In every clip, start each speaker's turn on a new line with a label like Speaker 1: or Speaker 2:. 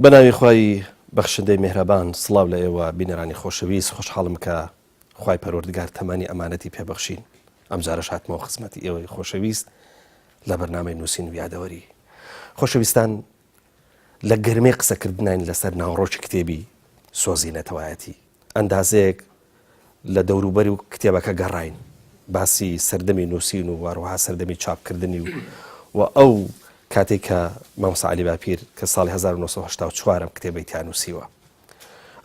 Speaker 1: بەناوی خوای بەخشندەی میهرەبان سڵاو لە ئێوە بینەرانی خۆشەویست خۆشحاڵم کە خوای پەروەردگار تەمەنی ئەمانەتی پێبەخشین ئەمجارەش هاتمەوە خزمەتی ئێوەی خۆشەویست لە بەرنامەی نووسین و یادەوەری خۆشەویستان لە گەرمەی قسەکردنین لەسەر ناوەڕۆکی کتێبی سۆزی نەتەوایەتی ئەندازەیەک لە دەوروبەری و کتێبەکە گەڕاین، باسی سەردەمی نووسین و هەروەها سەردەمی چاپکردنی و و ئەو کاتەی کە مامۆستا عەلی باپیر کە ساڵی 1984 ئەم کتێبەی تیا نووسیوە.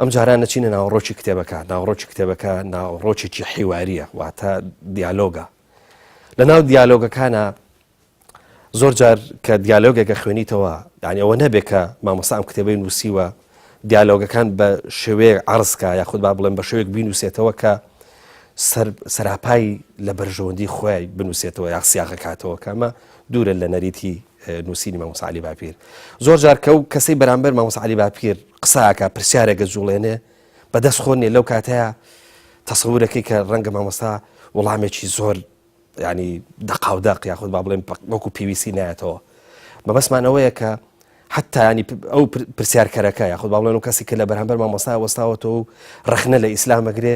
Speaker 1: ئەم جارە نەچینە ناوەڕۆکی کتێبەکە، ناوەڕۆکی کتێبەکە ناوەڕۆکێکی حیواریە، واتە دیالۆگە. لە ناو دیالۆگەکانە زۆر جار کە دیالۆگێک ئەخوێنیتەوە یانی ئەوە نەبێ کە مامۆستا ئەم کتێبەی نووسیوە دیالۆگەکان بە شێوەیەک عەرز کا یاخود با بڵێم بە شێوەیەک بینووسێتەوە کە سەر سەراپای لە بەرژەوەندی خۆی بنووسێتەوە یا سیاغەکاتەوە کە ئەمە دوورە لە نەریتی نووسینی مامۆستا عەلی باپیر زۆر جار کە و کەسەی بەرامبەر مامۆستا عەلی باپیر قساکە پرسیارێکە جوڵێنێ بەدەست خۆ نیە لەو کاتەیە تەسەورەکەی کە ڕەنگە مامۆستا وەڵامێکی زۆر ینی دەقاودەق یاخود با بڵێم وەکو پێویستی نایەتەوە مەبەستمان ئەوەیە کە حتا ینی ئەو پرسیارکەرەکە یاخود با بڵێن و کەسی کە لە بەرامبەر مامۆستا وەستاوەتەوە و ڕەخنە لە ئیسلامەگرێ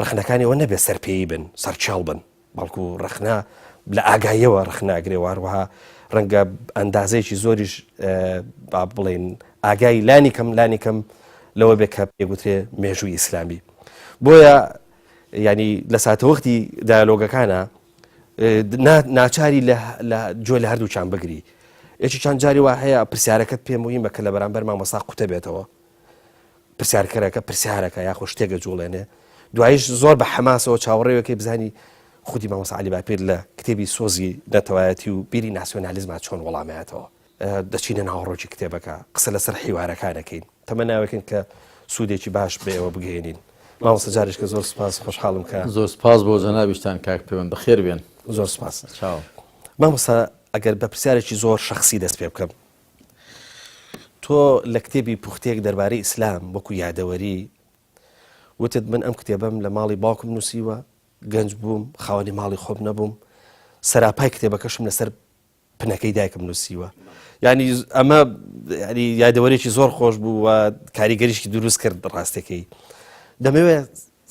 Speaker 1: ڕەخنەکانی ئەوە نەبێت سەرپێیی بن سەرچاڵ بن بەڵکو ڕەخنە لە ئاگاییەوە ڕەخناگرێ واروەها ڕەنگە ئەندازەیەکی زۆریش با بڵێن ئاگای لانی کەم لانی کەم لەوە بێ کە پێگوترێ مێژووی ئیسلامی بۆیە یانی لە ساتەوەختی دایالۆگەکانە ناچاری لە جۆ لە هەردووچان بگری یەکی چند جاری وا هەیە پرسیارەکەت پێ مهمە کە لە بەرامبەر مامۆسا قوتە بێتەوە پرسیارکەرەکە پرسیارەکە یاخۆ شتێکە جوڵێنێ دوایش زۆر بە حەماسەوە چاوەڕێوەکەی بزانی خودی مامۆسا عەلی باپیر لە کتێبی سۆزی نەتەوایەتی و بیری ناسیۆنالیزما چۆن وەڵامایەتەوە دەچینە ناوەڕۆکی کتێبەکە قسە لەسەر حیوارەکانەکەین تەمەناوێکن کە سوودێکی باش بە ئێوە بگەێنین مامۆستا جارێکە زۆر سپاس خۆشحاڵم کە
Speaker 2: زۆر سپاس بۆ جەنابیشتان کاک پەیوەند بەخێر بێن
Speaker 1: زۆر سپاس
Speaker 2: چاو
Speaker 1: مامۆستا ئەگەر بە پرسیارێکی زۆر شخصی دەست پێ بکەم تۆ لە کتێبی پوختێک دەربارەی ئیسلام وەکو یادەوەری وتت من ئەم کتێبەم لە ماڵی باوکم نووسیوە گەنج بووم خاوەنی ماڵی خۆم نەبووم سەراپای کتێبەکەشم لەسەر پنەکەی دایکم نووسیوە ینی ئەمە ینی یادەوەرێکی زۆر خۆش بوو و کاریگەریشکی دروست کرد ڕاستەکەی دەمەوێت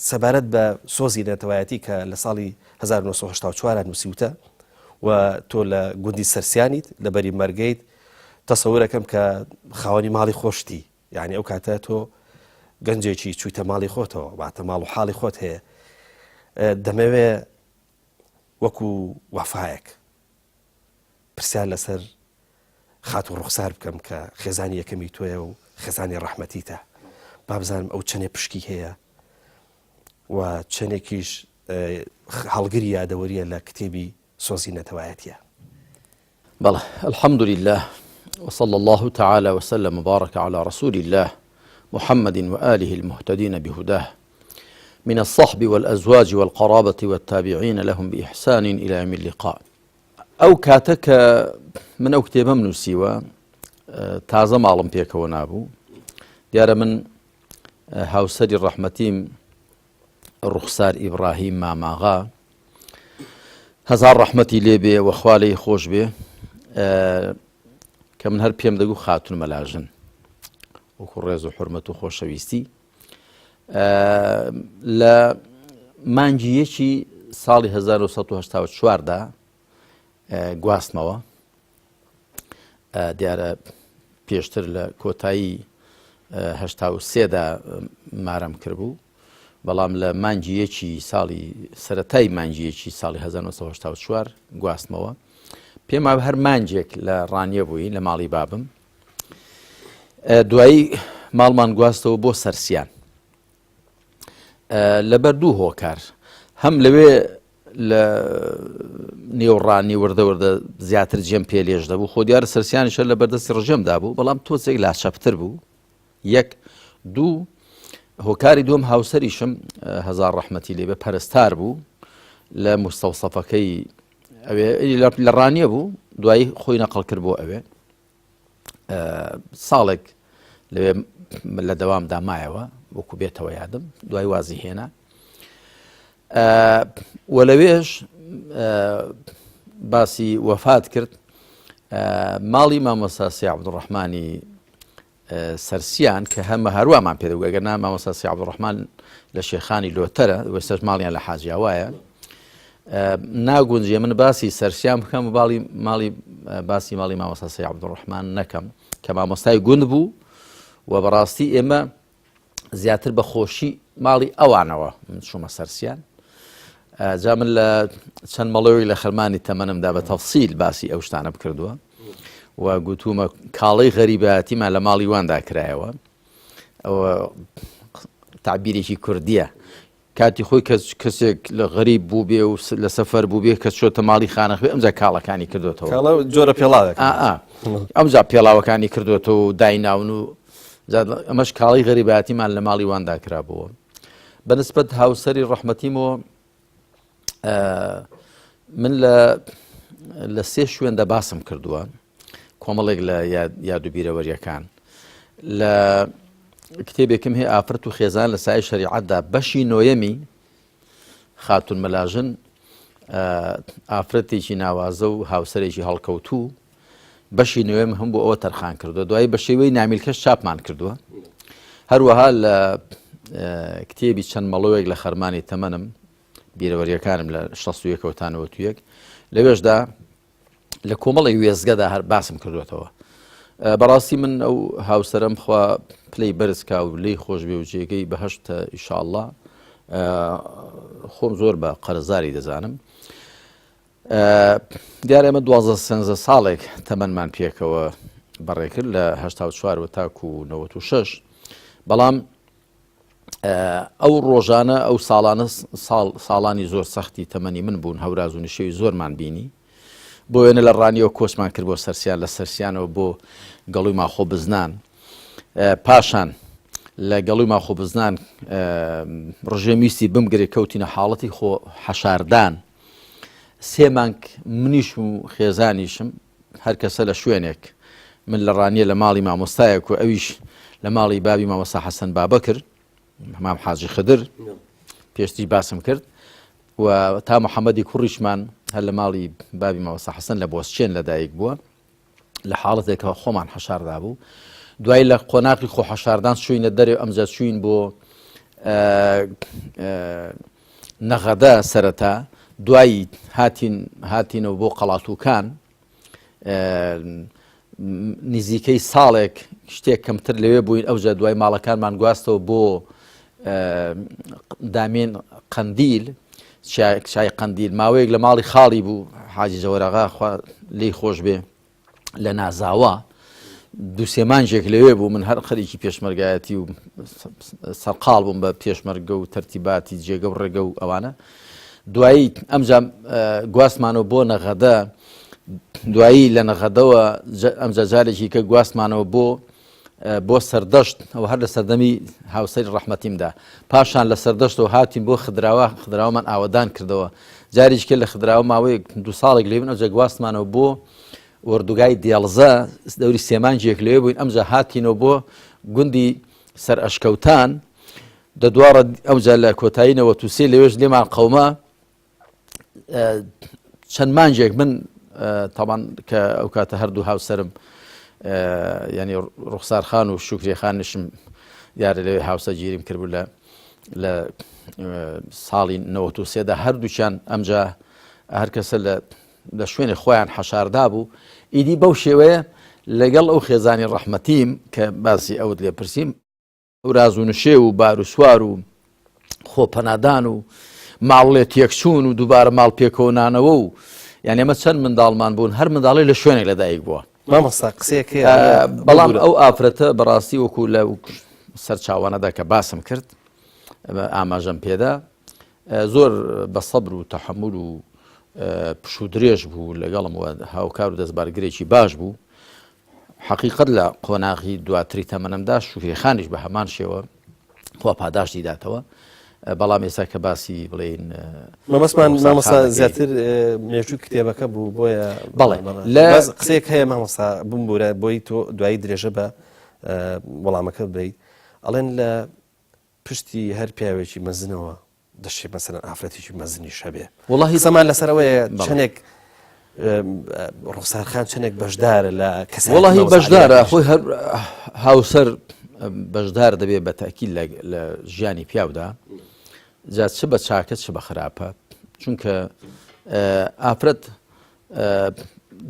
Speaker 1: سەبارەت بە سۆزی نەتەوایەتی کە لە ساڵی 1970 نووسیوتە و تۆ لە گوندی سەرسیانیت لە بەری مەرگەیت تەسەورەکەم کە خاوەنی ماڵی خۆشتی یعنی ئەو کاتە تۆ گەنجێکی چوویتە ماڵی خۆتەوە واتە ماڵ و حاڵی خۆت هەیە دەمەوێ وەکو وەفایەک پرسیار لەسەر خاتوو ڕوخسار بکەم کە خێزانی یەکەمی تۆیە و خێزانی ڕەحمەتیتە با بزانم ئەو چەنێ پشکی هەیە و چەندێکیش هەڵگری یادەوەریە لە کتێبی سۆزی نەتەوایەتە.
Speaker 2: بەڵێ الحمد لله وصلى الله تعالى وسلم وبارك على رسول الله محمد وآله المهتدين بهداه من الصحب والأزواج والقرابة والتابعين لهم بإحسان إلى يوم اللقاء ئەو کاتە کە من ئەو کتێبەم نووسیوە تازە ماڵم پێکەوە نابوو دیارە من هاوسەری ڕەحمەتیم ڕوخسار ئیبراهیم ماماغا هەزار ڕەحمەتی لێبێ وەخوا لێی خۆش بێ کە من هەر پێم دەگو خاتون مەلاژن وەکو ڕێز و حرمەت و خۆشەویستی لە مانگی یەکی ساڵی 1970 دا گواستمەوە دیارە پێشتر لە کۆتایی هەشتا و سێدا مارەم کردبوو بەڵام لە مانگی یەکی ساڵی سەتای مانگی یەکی ساڵی 1970 گواستمەوە پێم هەر مانجێک لە ڕانیە بووین لە ماڵی بابم دوایی ماڵمان گواستەوە بۆ سەرسیان لەبەر دوو هۆکار هەم لەوێ لە نێوڕانی وردە وردە زیاتر جێم پێ لێژ دەبوو خۆ دیارە سەرسیانیشە لە بەردەستی ڕژێمدا بوو بەڵام تۆزێک لاچەپتر بوو یەک دوو هۆکاری دووەم هاوسەریشم هەزار ڕەحمەتی لێبێ پەرستار بوو لە مستەوسەفەکەی ئەوێ لە ڕانیە بوو دوایی خۆی نەقڵ کرد بۆ ئەوێ ساڵێک لەوێ لە دەوامدا مایەوە وەکو بێتەوە یادم دوای وازی هێنا و لەوێش باسی وەفات کرد ماڵی مامۆستا سی عبدڕحمانی. سەرسیان کە هەمە هەروامان پێ دەگوت ئەگەر نا مامۆستا سی عەبدوڕەحمان لە شێخانی لۆتەرە وێستەش ماڵیان لە حاجیاوایە ناگونجێ من باسی سەرسیان بکەم و باڵی ماڵی باسی ماڵی مامۆستا سی عەبدوڕەحمان نەکەم کە مامۆستای گوند بوو و بەڕاستی ئێمە زیاتر بە خۆشی ماڵی ئەوانەوە من چوومە سەرسیان جا من لە چەند مەڵەوەی لە خەرمانی تەمەنمدا بە تەفسیل باسی ئەو شتانە بکردووە و گوتومە کاڵی غەریبایەتیمان لە ماڵی واندا کرایەوە ئەوە تعبیرێکی کوردیە کاتی خۆی کەس کەسێک لە غەریب بووبێ و لە سەفەر بووبێ کە چۆتە ماڵی خانەخوێ ئەمجا کاڵەکانی کردوێتەوە
Speaker 1: کاڵە جۆرە پێڵاوێک
Speaker 2: ئا ئەمجا پێڵاوەکانی کردوێتەوە و دایناون و ئەمەش کاڵی غەریبایەتیمان لە ماڵی واندا کرابووە بەنسبەت هاوسەری ڕەحمەتیمەوە من لە لە سێ شوێندا باسم کردووە کۆمەڵێک لە یاد و بیرەوەریەکان لە کتێبێکم هەیە ئافرەت و خێزان لە سای شەریعەتدا بەشی نۆیەمی خاتون مەلاژن ئافرەتێکی ناوازە و هاوسەرێکی هەڵکەوتوو بەشی نوێم هەم بۆ ئەوە تەرخان کردووە دوایی بە شێوەی نامیلکەش چاپمان کردووە هەروەها لە کتێبی چەند مەڵۆیەک لە خەرمانی تەمەنم بیرەوەریەکانم لە 61ەوە تا 91 لەوێشدا لە کۆمەڵی وێزگەدا هەر باسم کردوێتەوە بەڕاستی من ئەو هاوسەرم خوا پلەی بەرزکا و لی خۆش بێ و جێگەی بەهشتە ئیشاءاللە خۆم زۆر بە قەرزاری دەزانم دیارە ئێمە دوازدە سێنزە ساڵێک تەمەنمان پێکەوە بەڕێکرد لە 1970 وە تاکو 96 بەڵام ئەو ڕۆژانە ئەو ساڵانە ساڵ ساڵانی زۆر سەختی تەمەنی من بوون هەوراز و نشێوی زۆرمان بینی بۆ وێنە لە ڕانیەوە کۆچمان کرد بۆ سەرسیان لە سەرسیانەوە بۆ گەڵوی ماخۆ بزنان پاشان لە گەڵوی ماخۆ بزنان ڕژێم ویستی بمگرێ کەوتینە حاڵەتی خۆ حەشاردان سێ مانگ منیش و خێزانیشم هەر کەسە لە شوێنێک من لە ڕانیە لە ماڵی مامۆستایەک و ئەویش لە ماڵی بابی مامۆستا حەسەن بابەکر مام حاجی خدر پێشتری باسم کرد و تا محەممەدی کوڕیشمان هەر لە ماڵی بابی مامۆستا حەسەن لە بۆسچێن لەدایک بووە لە حاڵەتێکەوە خۆمان حەشاردا بوو دوای لە قۆناقی خۆ حەشاردان چوینە دەرێ ئەمجا چوین بۆ نەغەدە سەرەتا دوایی هاتین هاتینەوە بۆ قەڵاتوکان نزیکەی ساڵێک شتێک کەمتر لەوێ بووین ئەوجا دوای ماڵەکانمان گواستەوە بۆ دامێن قەندیل چای قەندیل ماوەیەک لە ماڵی خاڵی بوو حاجی جەوەرەغا لێی خۆش بێ لە نازاوە دوسێ مانجێک لەوێ بوو من هەر خەریکی پێشمەرگایەتی و سەرقاڵ بووم بە پێشمەرگە و تەرتیباتی جێگە و ڕێگە و ئەوانە دوایی ئەمجا گواستمانەوە بۆ نەغەدە دوایی لە نەغەدەوە ئەمجا جارێکی کە گواستمانەوە بۆ بۆ سەردەشت ئەوە هەر لە سەردەمی هاوسەری ڕەحمەتیمدا پاشان لە سەردەشتەوە هاتین بۆ خدراوە خدراوەمان ئاوەدان کردەوە جاریشکە لە خدراوە ماوەیەک دو ساڵێک لێ بن ئەوجا گواستمانەوە بۆ وەردوگای دێڵزە دەوری سێمانجێک لەوێ بووین ئەمجا هاتینەوە بۆ گوندی سەر ئەشکەوتان دەدوارە ئەوجا لە کۆتایی 93 لەوێش لێمان قەوما چەند مانگێک من تاوان کە ئەو کاتە هەردوو هاوسرم ینی ڕوخسارخان و شوکرێخان نشم دیارە لەوێ هاوسە گیریم کردبوو لە لە ساڵی 93دا هەردووچیان ئەمجا هەر کەسە لە لە شوێنی خۆیان حەشاردا بوو ئیدی بەو شێوەیە لەگەڵ ئەو خێزانی ڕەحمەتیم کە باسی ئەوت لێ پرسییم هەوراز و نشێو و بار و سوار و خۆ پەنادان و ماڵ لێ تێکچوون و دووبارە ماڵ پێکەوە نانەوە و یان ئێمە چەند منداڵمان بوون هەر منداڵی لە شوێنێک لەدایک بووە.
Speaker 1: مامۆستا قسەیەک هەیە
Speaker 2: بەڵام ئەو ئافرەتە بەڕاستی وەکو لە سەرچاوانەدا کە باسم کرد ئاماژەم پێدا زۆر بە سەبر و تەحەمول و پشوو درێژ بوو لەگەڵم و هاوکار و دەستبارگرێکی باش بوو حەقیقەت لە قۆناغی دواتری تەمەنمدا شوکری خانیش بە هەمان شێوە خوا پاداشتی داتەوە بەڵام ئێستا کە باسی بڵێین
Speaker 1: مەبەستمان مامۆستا زیاتر مێژوو کتێبەکە بوو بۆیە
Speaker 2: بەڵێ
Speaker 1: لە قسەیەک هەیە مامۆستا بمبوورە بۆی تۆ دوایی درێژە بە وەڵامەکە بیت ئەڵێن لە پشتی هەر پیاوێکی مەزنەوە دەشێ مەسەلەن ئافرەتێکی مەزنیش هەبێ
Speaker 2: وەڵاهی
Speaker 1: قسەمان لەسەر ئەوەیە چەندێک. ڕوخسارخان چەندێک بەشدارە لە
Speaker 2: کەس وڵی بەشدارە خۆی هەر هاوسەر بەشدار دەبێت بە تاکی لە ژیانی پیاودا جا چ بە چاکە چ بە خراپە چونکە ئافرەت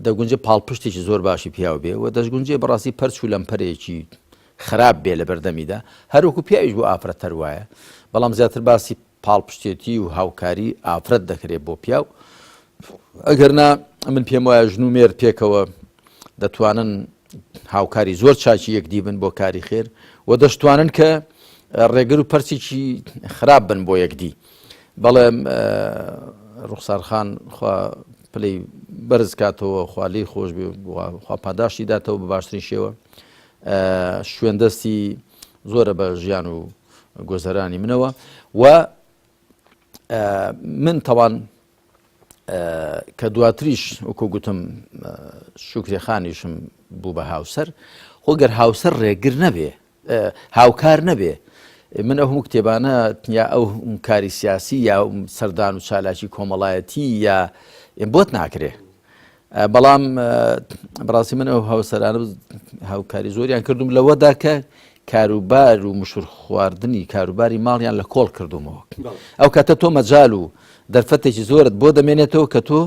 Speaker 2: دەگونجێ پاڵپشتێکی زۆر باشی پیاو بێ و دەشگونجێ بەڕاستی پەرچ و لەمپەرێکی خراپ بێ لە بەردەمیدا هەروەکو پیاویش بۆ ئافرەت هەر وایە بەڵام زیاتر باسی پاڵپشتێتی و هاوکاری ئافرەت دەکرێت بۆ پیاو ئەگەر نا من پێم وایە ژن و مێرد پێکەوە دەتوانن هاوکاری زۆر چاکی یەکدی بن بۆ کاری خێر و دەشتوانن کە ڕێگر و پەرچێکی خراپ بن بۆ یەکدی بەڵێ ڕوخسار خان خوا پلەی بەرز کاتەوە خوا لێی خۆش بێ خوا پاداشتی داتەوە بە باشترین شێوە شوێن دەستی زۆرە بە ژیان و گۆزەرانی منەوە و من تەوان کە دواتریش وەکو گوتم شوکرێ خانیشم بوو بە هاوسەر خۆ گەر هاوسەر ڕێگر نەبێ هاوکار نەبێ من ئەو هەموو کتێبانە یا ئەو کاری سیاسی یا سەردان و چالاکی کۆمەڵایەتی یا بۆت ناکرێ بەڵام بەڕاستی من ئەو هاوسەرانە هاوکاری زۆریان کردوم لەوەدا کە کاروبار و مشور خواردنی کاروباری ماڵیان لە کۆڵ کردومەوە ئەو کاتە تۆ مەجال و دەرفەتێکی زۆرت بۆ دەمێنێتەوە کە تۆ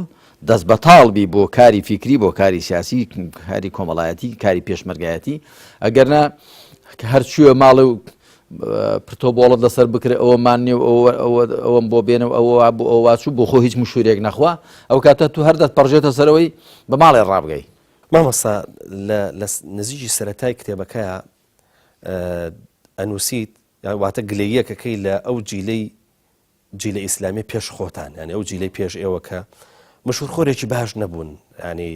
Speaker 2: دەست بەتاڵ بی بۆ کاری فیکری بۆ کاری سیاسی کاری کۆمەڵایەتی کاری پێشمەرگایەتی ئەگەرنا هەر چووە ماڵێ و پرتۆ بۆڵت لەسەر بکرێ ئەوەمان نیە ئەوەم بۆ بێنە و ئەوە بۆ ئەوە چوو بۆ خۆ هیچ مشوورێک نەخوا ئەو کاتە تو هەر دەست پەڕژێتە سەرەوەی بە ماڵێ ڕابگەی.
Speaker 1: مامۆستا لە نزیکی سەرەتای کتێبەکەیا ئەنووسیت واتە گلەییەکەکەی لە ئەو جیلەی جیلە ئیسلامیە پێش خۆتان یانی ئەو جیلەی پێش ئێوە کە مشورخۆرێکی باش نەبوون ینی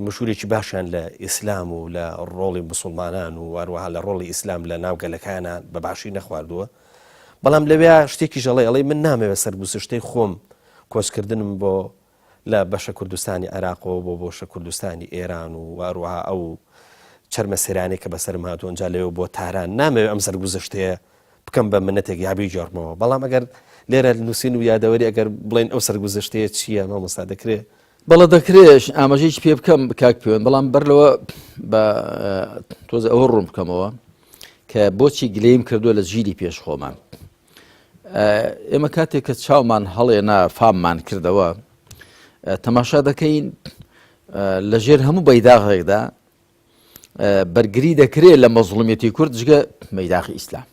Speaker 1: مشورێکی باشیان لە ئیسلام و لە ڕۆڵی مسلمانان و هەروەها لە ڕۆڵی ئیسلام لە ناو گەلەکانە بە باشی نەخواردووە بەڵام لەوێ شتێکی ژەڵێ ئەڵێ من نامەوێت سەرگوزشتەی خۆم کۆچکردنم بۆ لە بەشە کوردستانی عێراقەوە بۆ بۆشە کوردستانی ئێران و هەروەها ئەو چەرمەسەرانەی کە بەسەرم هاتووە ئینجا لەوێ بۆ تاران نامەوێت ئەم سەرگوزشتەیە بکەم بە منەتێک یا بیگێڕمەوە بەڵام ئەگەر لێرە نووسین و یادەوەری ئەگەر بڵێن ئەو سەرگوزشتەیە چییە مامۆستا دەکرێ؟
Speaker 2: بەڵێ دەکرێش ئاماژەیەکی پێ بکەم کاک پێوەند بەڵام بەر لەوە بە تۆزە ئەوە ڕوون بکەمەوە کە بۆچی گلەیم کردووە لە جیلی پێش خۆمان ئێمە کاتێک کە چاومان هەڵێنا فاممان کردەوە تەماشا دەکەین لەژێر هەموو بەیداغێکدا بەرگری دەکرێت لە مەزڵومیەتی کورد جگە مەیداخی ئیسلام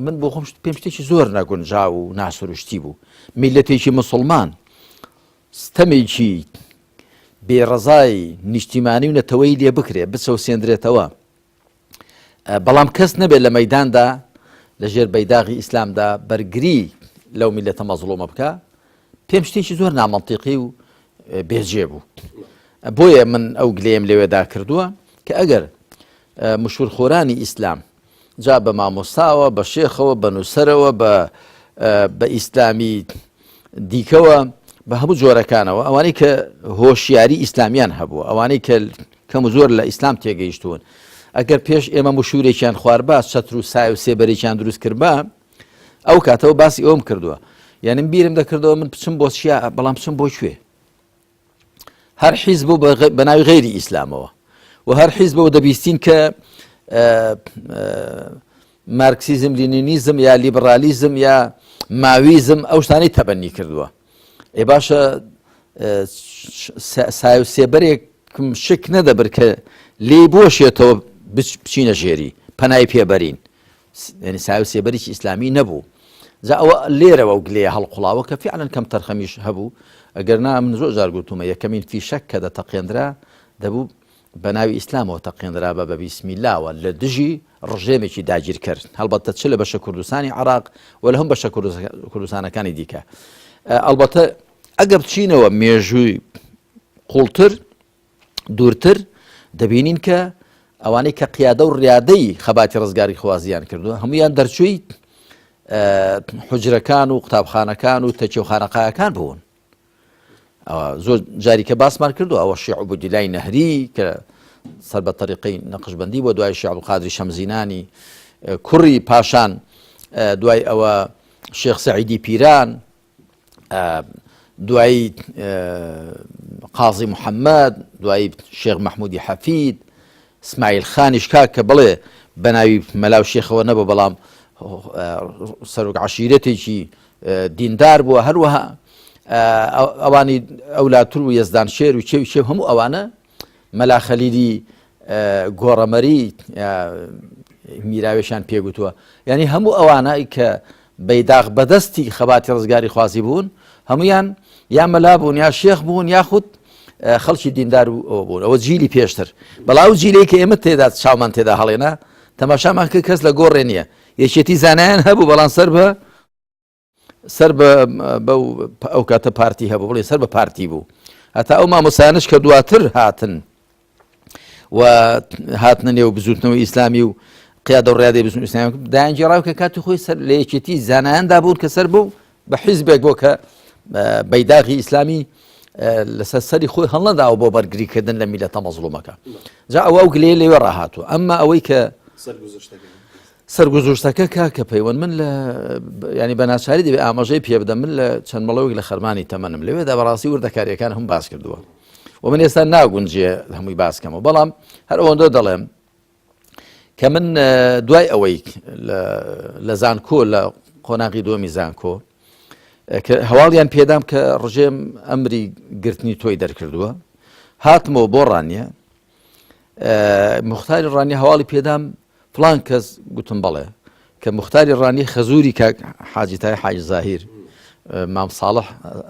Speaker 2: من بۆ خۆم پێم شتێکی زۆر نەگونجا و ناسروشتی بوو میلەتێکی مسلمان ستەمێکی بێڕەزای نیشتیمانی و نەتەوەی لێ بکرێ بچەوسێندرێتەوە بەڵام کەس نەبێت لە مەداندا لە ژێر بەیداغی ئیسلامدا بەرگری لەو میلەتە مەزڵومە بکە پێم شتێکی زۆر نامەنتیقی و بێجێ بوو بۆیە من ئەو گلەیەم لەوێدا کردووە کە ئەگەر مشورخۆرانی ئیسلام جا بە مامۆستاوە بە شێخەوە بە نووسەرەوە بە بە ئیسلامی دیکەوە بە هەموو جۆرەکانەوە ئەوانەی کە هۆشیاری ئیسلامیان هەبوو ئەوانەی کە کەم و زۆر لە ئیسلام تێگەیشتوون ئەگەر پێش ئێمە مشوورێکیان خواربا چەتر و سای و سێبەرێکیان دروست کردبا ئەو کاتەوە باسی ئەوم کردووە یعنی بیرم دەکردەوە من بچم بۆ چیا بەڵام بچم بۆ کوێ هەر حیزب و بە ناوی غەیری ئیسلامەوە و هەر حیزبەوە دەبیستین کە مارکسیزم لینینیزم یا لیبرالیزم یا ماویزم ئەو شتانەی تەبەنی کردووە ئێ باشە سای و سێبەرێکم شک نەدەبر کە لێی بۆشێتەوە بچینە ژێری پەنای پێبەرین یعنی سایە و سێبەرێکی ئیسلامی نەبوو جا ئەوە لێرەوە و گلەیە هەڵقوڵاوە کە فعلا کەم تەرخەمیش هەبوو ئەگەر نا من زۆر جار گوتومە یەکەمین فیشەک کە دەتەقێنرا دەبوو بە ناوی ئیسلامەوە تەقێنرا بە بە بیسمیلاوە لە دژی ڕژێمێکی داگیرکەر هەڵبەتە چ لە بەشە کوردستانی عراق و لە هەم بەشە کوردستانەکانی دیکە ئەلبەتە ئەگەر بچینەوە مێژووی قوڵتر دوورتر دەبینین کە ئەوانەی کە قیادە و ڕیادەی خەباتی ڕزگاری خوازیان کردووە هەمویان دەرچووی حجرەکان و قوتابخانەکان و تەکیە و خانەقایەکان بوون زۆر جاری کە باسمان کردو ئەوە شێخ عوبەیدولای نەهری کە سەر بە تەریقەی نەقشبەندی بۆ دوای شێخ عەبدولقادری شەمزینانی کوڕی پاشان دوای ئەوە شێخ سەعیدی پیران. دوایی قازی محەممەد، دوایی شێخ مەحموودی حەفید، سمایل خانیش کاک کە بڵێ بە ناوی مەلا و شێخەوە نەبوو بەڵام سەرۆک عەشیرەتێکی دیندار بووە هەروەها ئەوانی ئەولاتر و یەزدان شێر و چێ و چێ هەموو ئەوانە مەلا خەلیلی گۆڕەمەری میراوێشان پێگوتووە یعنی هەموو ئەوانە کە بەیداغ بەدەستی خەباتی ڕزگاری خوازی بوون هەمویان یا مەلا بوون یا شێخ بوون یاخود خەڵکی دیندار و ئەوە بوون ئەوە جیلی پێشتر بەڵا ئەو جیلەی کە ئێمە تێدا چاومان تێدا هەڵێنا تەماشامان کرد کەس لە گۆڕێ نییە یەکێتی زانایان هەبوو بەڵام سەر بە سەر بە بەو ئەو کاتە پارتی هەبوو بڵێ سەر بە پارتی بوو هەتا ئەو مامۆسایانش کە دواتر هاتن و هاتنە نێو بزوتنەوەی ئیسلامی و قیادە و ڕیادەی بزوتنەوەی ئیسلامی دایانگێڕاو کە کاتی خۆی سەر لە یەکێتی زانایاندا بوون کە سەر بوو بە حیزبێک بۆ کە بەیداغی ئیسلامی لەسەر سەری خۆی هەڵنەداوە بۆ بەرگریکردن لە میلەتە مەزڵومەکە جا ئەوە ئەو گلەیە لەوێ ڕاهاتوو ئەمما ئەوەی کە سەرگوزشتەکە کاکە پەیوەند من لە ینی بە ناچاری دەبێ ئاماژەی پێ بدەم من لە چەند مەڵەوەک لە خەرمانی تەمەنم لەوێدا بەڕاستی وردەکاریەکان هەم باس کردووە و من ئێستا ناگونجێ هەمووی باس کەمەوە بەڵام هەر ئەوەندە دەڵێم کە من دوای ئەوەی لە زانکۆ لە قۆناغی دووەمی زانکۆ کە هەواڵیان پێدام کە ڕژێم ئەمری گرتنی تۆی دەرکردووە هاتمەوە بۆ ڕانیە مختاری ڕانی هەواڵی پێدام فڵان کەس گوتم بەڵێ کە موختاری ڕانی خەزوری کاک حاجی تای حاجی زاهیر مام ساڵح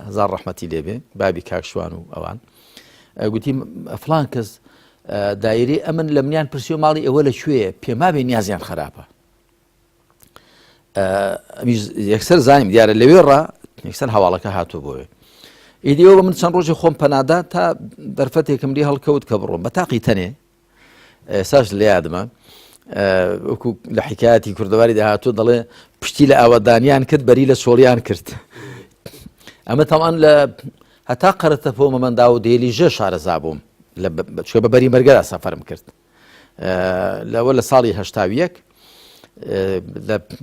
Speaker 2: هەزار ڕەحمەتی لێبێ بابی کاک شوان و ئەوان گوتی فڵان کەس دایری ئەمن لە منیان پرسی و ماڵی ئەوە لە کوێیە پێمابێ نیازیان خراپە یەکسەر زانیم دیارە لەوێ ڕا یەکسەر هەواڵەکە هاتوو بۆێ ئیدیەوە بە من چەند ڕۆژی خۆم پەنادا تا دەرفەتێکم لێ هەڵکەوت کە بڕۆم بە تاقی تەنێ ئێساش لە یادمە وەکو لە حکایەتی کوردەواری داهاتوو دەڵێ پشتی لە ئاوادانیان کرد بەری لە چۆڵیان کرد ئەمە تاوان لە هەتا قەرەتە پۆ مەمەندا و دێلیژە شارەزا بووم لە بە بەری مەرگەدا سەفەرم کرد لەوە لە ساڵی هەشتاویەک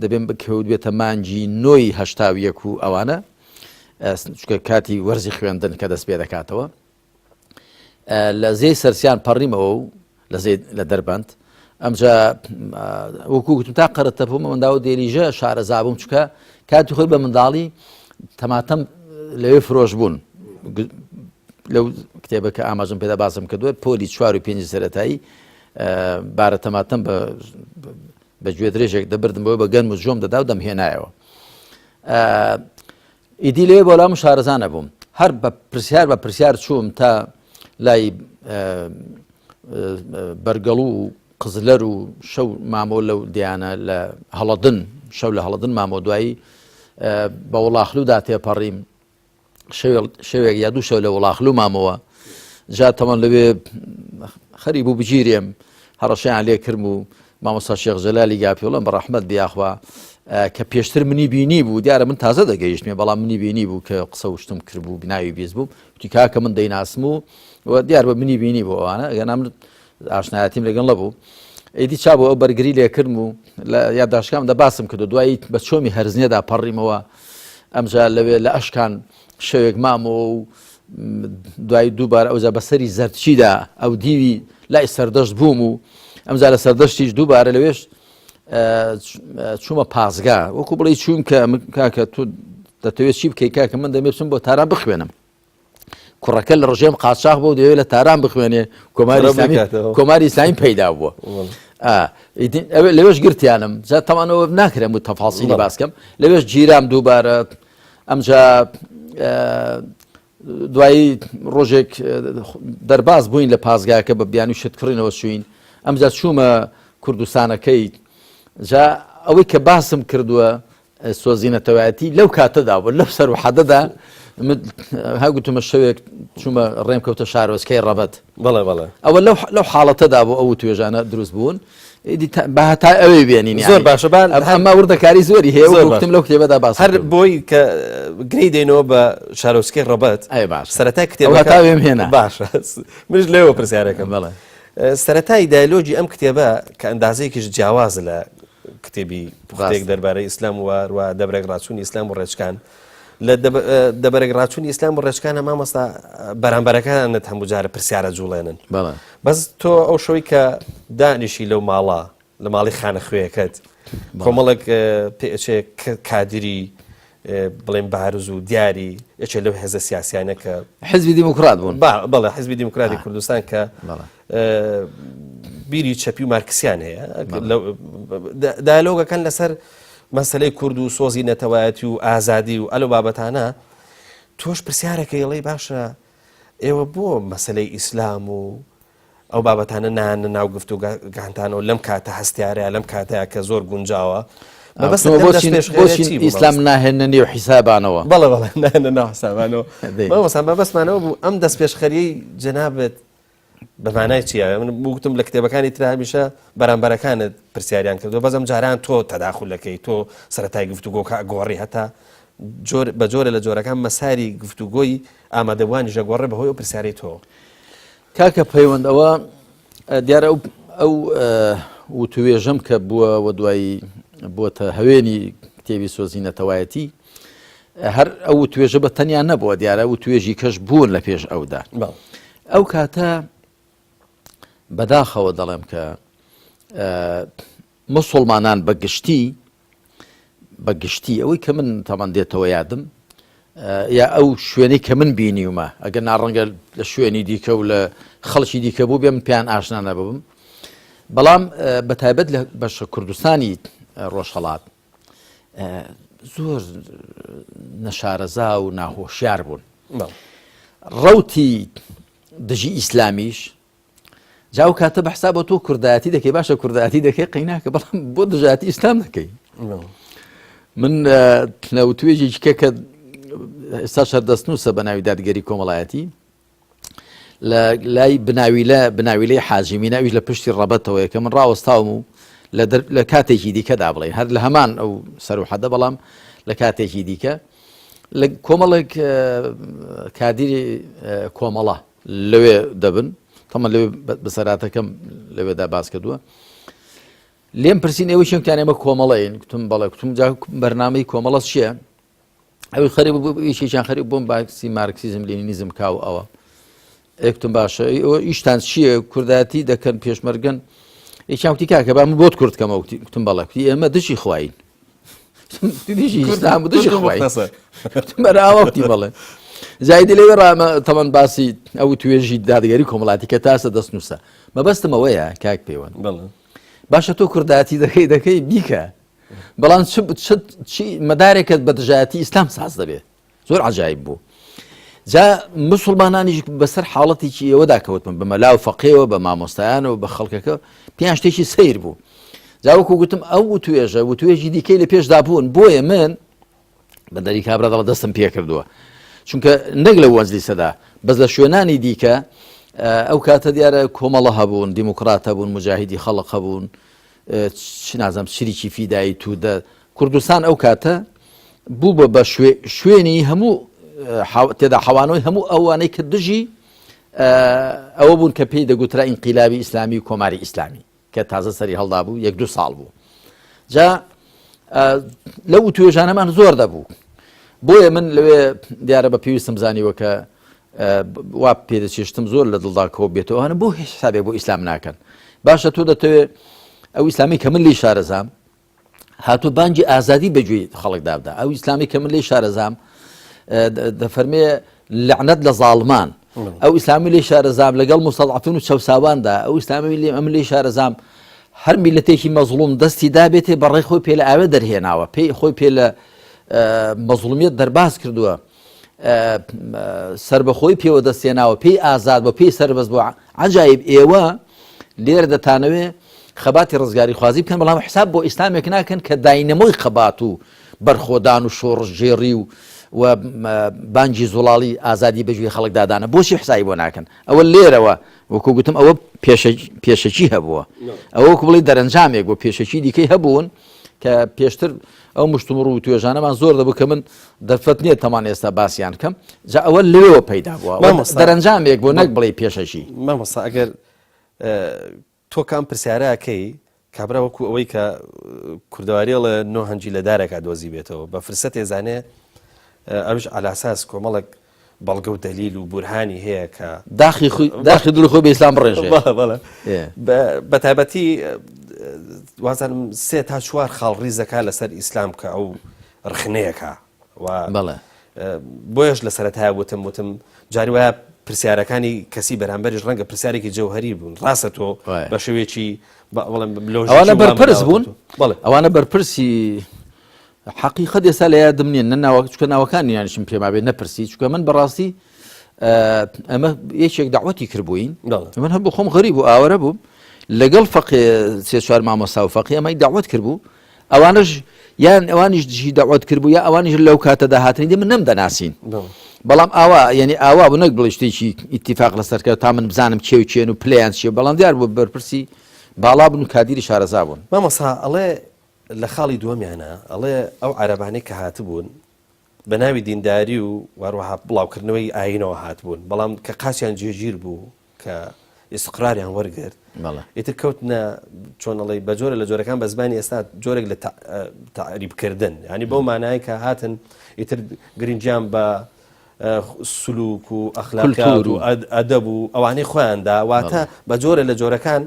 Speaker 2: دەبێن بکەوت بێتە مانگی نۆی هەشتاویەک و ئەوانە چکە کاتی وەرزی خوێندن کە دەست پێ دەکاتەوە لە زێی سەرسیان پەڕیمەوە و لە زێ لە دەربەند ئەمجا وەکو گوتم تا قەرەتە بوومە منداو دێریژە شارەزا بووم چکە کاتی خۆی بە منداڵی تەماتەم لەوێ فرۆش بوون لەو کتێبە کە ئاماژم پێدا باسم کردووە پۆلی چوار و پێنج سەرەتایی بارە تەماتەم بە بە گوێ درێژێک دەبردم بۆ بە گەنم و جۆم دەدا و دەمهێنایەوە ئیدی لەوێ بۆ لام شارەزا نەبووم هەر بە پرسیار بە پرسیار چووم تا لای بەرگەڵو و قزلەر و شەو مامۆ لەو دیانە لە هەڵەدن شەو لە هەڵەدن مامۆ دوایی بە وڵاخلودا تێپەڕیم شەوێک یا دوو شەو لە وڵاخلو مامەوە جا تەمان لەوێ خەری بوو بگیرێم هەڕەشەیان لێ کردم و مامۆستا شێخ جەلالی گاپیۆڵم بە ڕەحمەت بیاخوا کە پێشتر منی بینی بوو دیارە من تازە دەگەیشتمێ بەڵام منی بینی بوو کە قسە وشتم کردبوو بناوی بیست بوو وتی کاکە من دەیناسم و و دیار بە منی بینی بۆ ئەوانە ئەگەنا من ئاشنایەتیم لەگەڵ نەبوو ئیدی چا بۆ ئەو بەرگری لێکردم و لە یادداشتەکانمدا باسم کردو دوایی بە چۆمی هەرزنێدا پەڕیمەوە ئەمجا لەوێ لە ئەشکان شەوێک مامەوە و دوای دووبارە ئەوجا بەسەری زەردچیدا ئەو دیوی لای سەردەشت بووم و ئەمجا لە سەردەشتیش دووبارە لەوێش چوومە پاسگا وەکو بڵێ چوون کە کاکە تو دەتەوێت چی بکەی کاکە من دەمێ بچم بۆ تاران بخوێنم کوڕەکە لە ڕژێم قاچاخ بۆ دەوێت لە تاران بخوێنێ کۆماری کۆماری ئیسلامی پەیدا بووە لەوێش گرتیانم جا تەمانەوە ناکرێم و تەفاسیلی باسکەم لەوێش گیرام دووبارە ئەمجا دوایی ڕۆژێک دەرباز بووین لە پاسگاکە بە بیانوی شت کڕینەوە چوین ئەمجا چوومە کوردستانەکەی جا ئەوەی کە باسم کردووە سۆزی نەتەوایەتی لەو کاتەدا بوو لەو سەر و حەدەدا ها گوتمە شەوێک چوومە ڕێم کەوتە شارۆچکەی ڕەبەت
Speaker 1: بەڵێ بەڵێ
Speaker 2: ئەوە لەو لەو حاڵەتەدا بۆ ئەو توێژانە دروست بوون با هەتا ئەوێ بێنین
Speaker 1: زۆر باشە با
Speaker 2: ئەمە وردەکاری زۆری هەیە زۆر گوتم لەو کتێبەدا باس
Speaker 1: هەر بۆی کە گرێی دەینەوە بە شارۆچکەی ڕەبەت
Speaker 2: ئەی باش
Speaker 1: سەرەتای کتێبەکە
Speaker 2: هەتا وێم هێنا
Speaker 1: باشە منیش لێوە پرسیارەکەم
Speaker 2: بەڵێ
Speaker 1: سەرەتای دایلۆگی ئەم کتێبە کە ئەندازەیەکیش جیاوازە لە کتێبی پوختێک دەربارەی ئیسلام و وە دەبرێک ڕاچوونی ئیسلام و ڕێچکان. لە دەبەرەک ڕاچوونی ئیسلام و ڕێچکانە مامۆستا بەرامبەرەکانت هەموو جارە پرسیارە جوڵێنن بەس تۆ ئەو شەوەی کە دانیشی لەو ماڵە لە ماڵی خانەخوێیەکەت کۆمەڵێک پێچێ کادری بڵێن بارز و دیاری یەکێ لەو هێزە سیاسیانە کە
Speaker 2: حزبی دیموکرات بوون
Speaker 1: بەڵێ حزبی دیموکراتی کوردستان کە بیری چەپی و مارکسیان هەیە دایلۆگەکان لەسەر مەسلەی کورد و سۆزی نەتەوایەتی و ئازادی و ئەلو بابەتانە تۆش پرسیارەکە یڵی باشە ئێوە بۆ مەسلەی ئیسلام و ئەو بابەتانە نایەنە ناو گفتوگانتانەوە لەم کاتە هەستیارەیە لەم کاتەیە کە زۆر گونجاوە
Speaker 2: مەبەستت لەم دەستپێشخەرییە چی بوو ئیسلام ناهێنە نێو حیسابانەوە؟
Speaker 1: بەڵێ بەڵێ ناهێنە ناو حسابانەوە مامۆستا مەبەستمانەوە بوو ئەم دەستپێشخەریەی جەنابت بە مانای چییە من گوتم لە کتێبەکانی ترا هەمیشە بەرامبەرەکانت پرسیاریان کردو بەس ئەم جاران تۆ تەداخولەکەی تۆ سەرەتای گفتوگۆکە گۆڕی هەتا جۆر بە جۆرە لە جۆرەکان مەساری گفتوگۆی ئامادەبووانیش دەگۆڕێ بەهۆی ئەو پرسیارەی تۆ.
Speaker 2: کاکە پەیوەند ئەوە دیارە ئەو ئەو وتوێژەم کە بووە و دوایی بووەتە هەوێنی کتێبی سۆزی نەتەوایەتی هەر ئەو توێژە بە تەنیا نەبووە دیارە و توێژی کەش بوون لە پێش ئەودا ئەو کاتە بەداخەوە دەڵێم کە موسوڵمانان بە گشتی بە گشتی ئەوەی کە من تەمان دێتەوە یادم یا ئەو شوێنەی کە من بینیومە ئەگەر ناڕەنگە لە شوێنی دیکە و لە خەڵکی دیکە بوو بێ من پێیان ئاشنا نەببم بەڵام بە تایبەت لە بەشە کوردستانی ڕۆژهەڵات زۆر نەشارەزا و ناهۆشیار بوون ڕوتی دژی ئیسلامیش جا ئەو کاتە بە حسابە تۆ کوردایەتی دەکەی باشە کوردایەتی دەکەی قەیناکە بەڵام بۆ دژایەتی ئیسلام دەکەی من لە وتوێژێکی کە کە ئێستا شەردەستنووسە بە ناوی دادگەری کۆمەڵایەتی لە لای بناویلە بناویلەی حاجی میناویش لە پشتی ڕەبەتەوەیە کە من ڕاوەستاوم و لە کاتێکی دیکەدا بڵێ هەر لە هەمان ئەو سەروحەدە بەڵام لە کاتێکی دیکە لە کۆمەڵێک کادیری کۆمەڵە لەوێ دەبن تەمە لەوێ بەسەراتەکەم لەوێدا باس کردووە لێم پرسین ئێوە چێنتان ئێمە کۆمەڵین گوتم بەڵێ گوتم جا بەرنامەی کۆمەڵە چییە ئەوی خەری یشێکیان خەری بۆم باکسی مارکسیزم لینینیزم کاو ئەوە ئێکتم باشە ئەوە ئیشتان چییە کوردایەتی دەکەن پێشمەرگن یەکیان وتی کاکە با من بۆت کورد کەمەوە گوتم بەڵێ کوتی ئێمە دژی خواین دژی ئیسلام و دژی خواین بەراوە وتی بەڵێ زایدی لەوێ ڕامە تەمەن باسی ئەو توێژی دادگەری کۆمەڵاتی کە تاسە دەستنووسە مەبەستم ئەوەیە کاک پەیوەند باشە تۆ کوردایەتی دەکەی دەکەی بیکە بەڵام چ مەدارێکت بە دژایەتی ئیسلام ساز دەبێت زۆر عەجایب بوو. جا مسوڵمانانیش بەسەر حاڵەتێکی ئێوەدا کەوتن بە مەلا و فەقێوە بە مامۆستایانەوە بە خەڵکەکە پێیان شتێکی سەیر بوو. جا وەکو گوتم ئەو وتوێژە وتوێژی دیکەی لە پێشدا بوون بۆیە من بە دەری کابرا دەڵە دەستم پێ کردووە چونکە نەک لە وەزلیسەدا بەس لە شوێنانی دیکە ئەو کاتە دیارە کۆمەڵە هەبوون دیموکرات هەبوون مجاهیدی خەڵق هەبوون چ نازانم چریکی فیدایی تودە کوردستان ئەو کاتە بوو بە بە شوێنی هەموو تێدا حەوانەوەی هەموو ئەوانەی کە دژی ئەوە بوون کە پێی دەگوترا ئینقیلابی ئیسلامی و کۆماری ئیسلامی کە تازە سەری هەڵدا بوو یەک دو ساڵ بوو جا لەو توێژانەمان زۆر دەبوو بۆیە من لەوێ دیارە بە پێویستم زانیوە کە وا پێدەچێشتم زۆر لە دڵدا کۆ بێتەوە هەنە بۆ هیچ حسابێک بۆ ئیسلام ناکەن باشە تۆ دەتەوێت ئەو ئیسلامی کە من لی شارەزام هاتوو بانگی ئازادی بەگوێی خەڵکدا بدا ئەو ئیسلامی کە من لی شارەزام دەفەرمێ لەعنەت لە زاڵمان ئەو ئیسلامی لی شارەزام لەگەڵ مستضعفین و چەوساواندا ئەو ئیسلامی لێ ئەم لی شارەزام هەر میلەتێکی مەزڵوم دەستی دابێتێ بەڕێ خۆی پێ لە ئاوێ دەرهێناوە پێی خۆی پێ لە مەزڵومیت دەرباز کردووە سربەخۆی پێوە دەستێناوە پێی ئازاد بۆ پێی سەربەست بۆ عجایب ئێوە لێرە دەتانەوێ خەباتی ڕزگاری خوازی بکەن بەڵام حساب بۆ ئیسلامێک ناکەن کە داینەمۆی خەبات و بەرخۆدان و شۆڕشگێڕی و و بانگی زوڵاڵی ئازادی بەگوێی خەڵکدادانە بۆچی حسابی بۆ ناکەن ئەوە لێرەوە وەکو گوتم ئەوە پێشەکی هەبووە ئەوە وەکو بڵێ دەرەنجامێک بۆ پێشەکی دیکەی هەبوون کە پێشتر ئەو مشتومڕ و توێژانەمان زۆر دەبوو کە من دەرفەت نییە تەمان ئێستا باسییان کەم جا ئەوە لەوێوە پەیدا بووە دەرەنجامێک بۆ نەک بڵێ پێشەکی
Speaker 1: مامۆستا ئەگەر تۆ کە ئەم پرسیارە ئەکەی کابرا وەکو ئەوەی کە کوردەواری ئەڵێ نۆ هەنجی لە دارێکا دۆزی بێتەوە بە فرسەتێ زانێ. ئەویش عەلاساس کۆمەڵێک بەڵگە و دەلیل و بورهانی هەیە کە
Speaker 2: داخی خۆی داخی دڵی خۆی بە ئیسلام بڕێژێ.
Speaker 1: بەڵێ بەڵێ بە تایبەتی وازانم سێ تا چوار خاڵ ڕیزەکە لەسەر ئیسلام کە ئەو ڕخنەیەکە و
Speaker 2: بەڵێ
Speaker 1: بۆیەش لە سەرەتای وتم وتم جاری وایە پرسیارەکانی کەسی بەرامبەریش ڕەنگە پرسیارێکی جەوهری بوون ڕاستە تۆ بە شێوەیەکی بەڵێم
Speaker 2: ئەوانە بەرپرس بوون ئەوانە بەرپرسی حەقیقەت ئێستا لە یادم نییە نە ناوە چکە ناوەکانیانیشم پێ مابێت نەپرسی چکە من بەڕاستی ئەمە یەکێک داوەتی کردبووین من هەبوو خۆم غەریب و ئاوەرە بووم لەگەڵ فەقێ سێ چوار مامۆستا و فەقی ئەمەی داوەت کردبوو ئەوانش یان ئەوانیش دژی داوەت کردبوو یا ئەوانیش لەو کاتەدا هاتنی دی من نەم دەناسین بەڵام ئاوا یعنی ئاوا بوو نەک بڵێ شتێکی ئیتیفاق لەسەرکە تا من بزانم کێ و کێن و پلیان چیە بەڵام دیار بوو بەرپرسی باڵا بوون و کادیری شارەزا بوون.
Speaker 1: مامۆستا ئەڵێ لە خاڵی دووەمیانا ئەڵێ ئەو عەرەبانەی کە هاتبوون بە ناوی دینداری و هەروەها بڵاوکردنەوەی ئایینەوە هاتبوون، بەڵام کە قاچیان جێگیر بوو، کە ئیستقراریان وەرگرت، ئیتر کەوتنە چۆن ئەڵێی بە جۆرە لە جۆرەکان بە زمانی ئێستا جۆرێک لە تەعریبکردن، یانی بەو مانایە کە هاتن ئیتر گرنگیان بە سلوک و ئەخلاقیات و ئەدەب و ئەوانەی خۆیاندا، واتە بە جۆرە لە جۆرەکان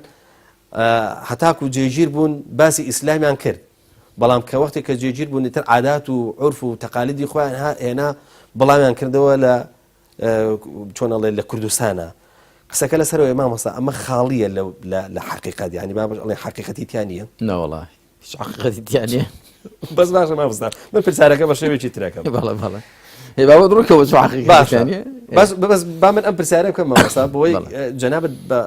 Speaker 1: هەتاکو جێگیر بوون باسی ئیسلامیان کرد بەڵام کە وەختێک کە جێگیر بوون ئیتر عادات و عورف و تەقالیدی خۆیان هێنا بڵاویان کردەوە لە چۆن ئەڵێ لە کوردستانە قسەکە لەسەرەوەی مامۆستا ئەمە خاڵیە لە حەقیقەت یعنی با ئەڵێ حەقیقەتی تیا نییە
Speaker 2: نەوەڵا هیچ حەقیقەتی تیا نییە
Speaker 1: بەس باشە مامۆستا من پرسیارەکە بە شێوەیەکی ترەکەم
Speaker 2: بەڵێ بەڵێ هی بابە ڕووکەوە چ حەقیقەتی
Speaker 1: باشە
Speaker 2: تیا نییە
Speaker 1: بەس بەس با من ئەم پرسیارە بکەم مامۆستا بۆی جەنابت بە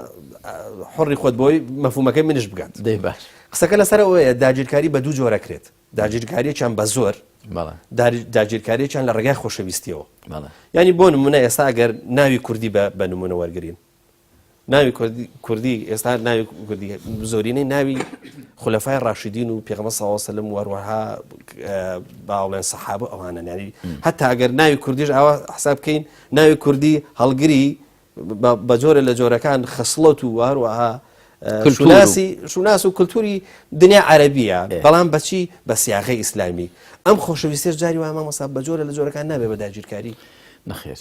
Speaker 1: حڕی خۆت بۆی مەفهومەکەی منیش بگات
Speaker 2: دەی باش
Speaker 1: قسەکە لەسەر ئەوەیە داگیرکاری بە دوو جۆرە کرێت داگیرکاریەکیان بە زۆر داگیرکاریەکیان لە ڕێگای خۆشەویستیەوە ینی بۆ نمونە ئێستا ئەگەر ناوی کوردی بە نمونە وەرگین ناوی کوردی ئێستا ناوی کوردی زۆرینەی ناوی خولەفای ڕاشدین و پێغەمبەر صلی الله علیه وسلم وەروەها باوڵێن سەحابە ئەوانە یاری هەتا ئەگەر ناوی کوردیش ئاوا حساب بکەین ناوی کوردی هەڵگری بە جۆرە لە جۆرەکان خسڵەت و هەروەها شوناسی شوناس و کللتوری دنیا عەربیە بەڵام بەچی بە سیاغی ئیسلامی ئەم خۆشەویستێش جاری وای مامۆستا بە جۆرە لە جۆرەکان نابێ بە داگیرکاری
Speaker 2: نەخێر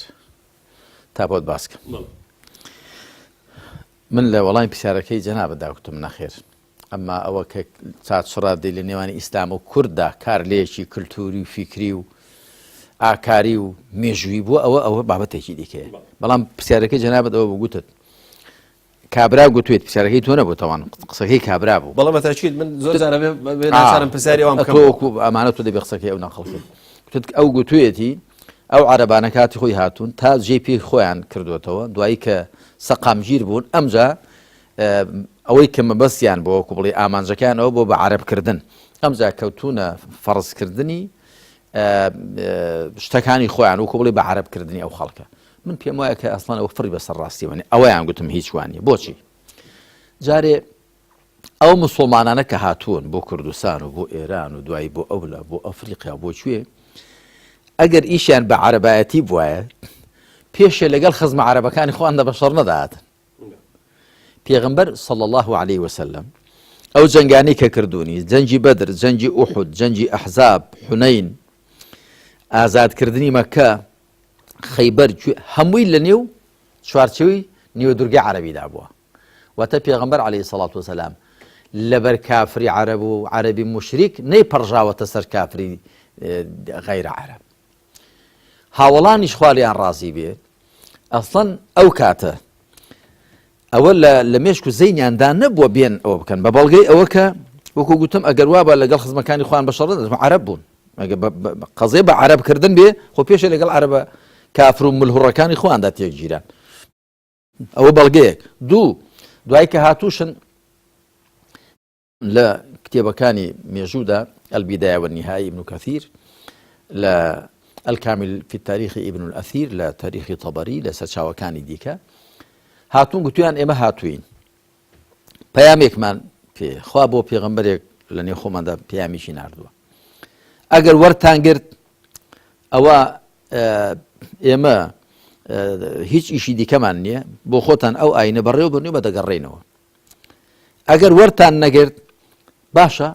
Speaker 2: تا بۆت باس کەم من لە وەڵامی پرسیارەکەی جەنابتدا گوتم نەخێر ئەمما ئەوە کە چاچڕا دەی لە نێوانی ئیسلام و کورددا کارلێکی کللتوری و فیکری و ئاکاری و مێژووی بووە ئەوە ئەوە بابەتێکی دیکەیە بەڵام پرسیارەکەی جەنابەت ئەوە بگوتت کابرا گوتوێت پرسیارەکەی تۆ نەبوو تاوان قسەکەی کابرا بوو
Speaker 1: بەڵام بەتاکید من زۆر جارە ناچارم پرسیاری ئەوان بکەم
Speaker 2: تۆ وەکو ئەمانە تۆ دەبێ قسەکەی ئەو نەقڵ کەی گوتت ئەو گوتوێتی ئەو عەرەبانە کاتی خۆی هاتوون تا جێ پێی خۆیان کردوێتەوە دوایی کە سەقامگیر بوون ئەمجا ئەوەی کە مەبەستیان بۆ وەکو بڵێ ئامانجەکان ئەوە بۆ بە عەرەبکردن ئەمجا کەوتونە فەرزکردنی شتەکانی خۆیان وەکو بڵێ بە عەرەبکردنی ئەو خەڵکە من پێم وایە کە ئەسڵەن ئەوە فڕی بەسەر ڕاستیەوە نیە ئەوەیان گوتم هیچ وانە بۆچی جارێ ئەو مسلمانانە کە هاتوون بۆ کوردستان و بۆ ئێران و دوایی بۆ ئەولا بۆ ئەفریقیا بۆ کوێ ئەگەر ئیشیان بە عەربایەتی بواە پێشێ لەگەڵ خزمە عەرەبەکانی خۆیان بە شەڕ نەدەهاتن پێغمبەر صلى الله عليه وسلم ئەو جەنگانی کە کردوونی جەنگی بەدر جەنگی ئوحود جەنگی ئەحزاب حونەین ئازادکردنی مەکە خەیبەر هەمووی لە نێو چوارچێوەی نیوەدورگەی عەرەبیدا بووە. واتە پێغەمبەر عەلەیهی سەڵات وسەلام لەبەر کافری عەرەب و عەرەبی موشریک نەیپەڕژاوەتە سەر کافری غەیرە عەرەب. هاوەڵانیش خوا لێیان ڕازی بێ ئەسڵەن ئەو کاتە ئەوە لە مێشک و زەینیاندا نەبووە بێن ئەوە بکەن بە بەڵگەی ئەوە کە وەکو گوتم ئەگەر وابە لەگەڵ خزمەکانی خۆیان بە شەڕ عەرەب بوون قەزێ بە عەرەب کردن بێ خۆ پێشێ لەگەڵ عەرەبە کافر و ملهوڕەکانی خۆیاندا تێکگیران ئەوە بەڵگەیەک دوو دوای کە هاتووشن لە کتێبەکانی مێژوودا، البدایە والنهایە ابن کثیر، لە الکامل فی التاریخ ابن الاثیر، لە تاریخی طبری، لە سەرچاوەکانی دیکە هاتوون گوتویان ئێمە هاتووین پەیامێکمان پێ خوا بۆ پێغەمبەرێک لە نێو خۆماندا پەیامیشی ناردووە ئەگەر وەرتان گرت ئەوە ئێمە هیچ ئیشی دیکەمان نییە بۆ خۆتان ئەو ئاینە بەڕێوە بەنوێ بە دەگەڕێنەوە ئەگەر وەرتان نەگرت باشە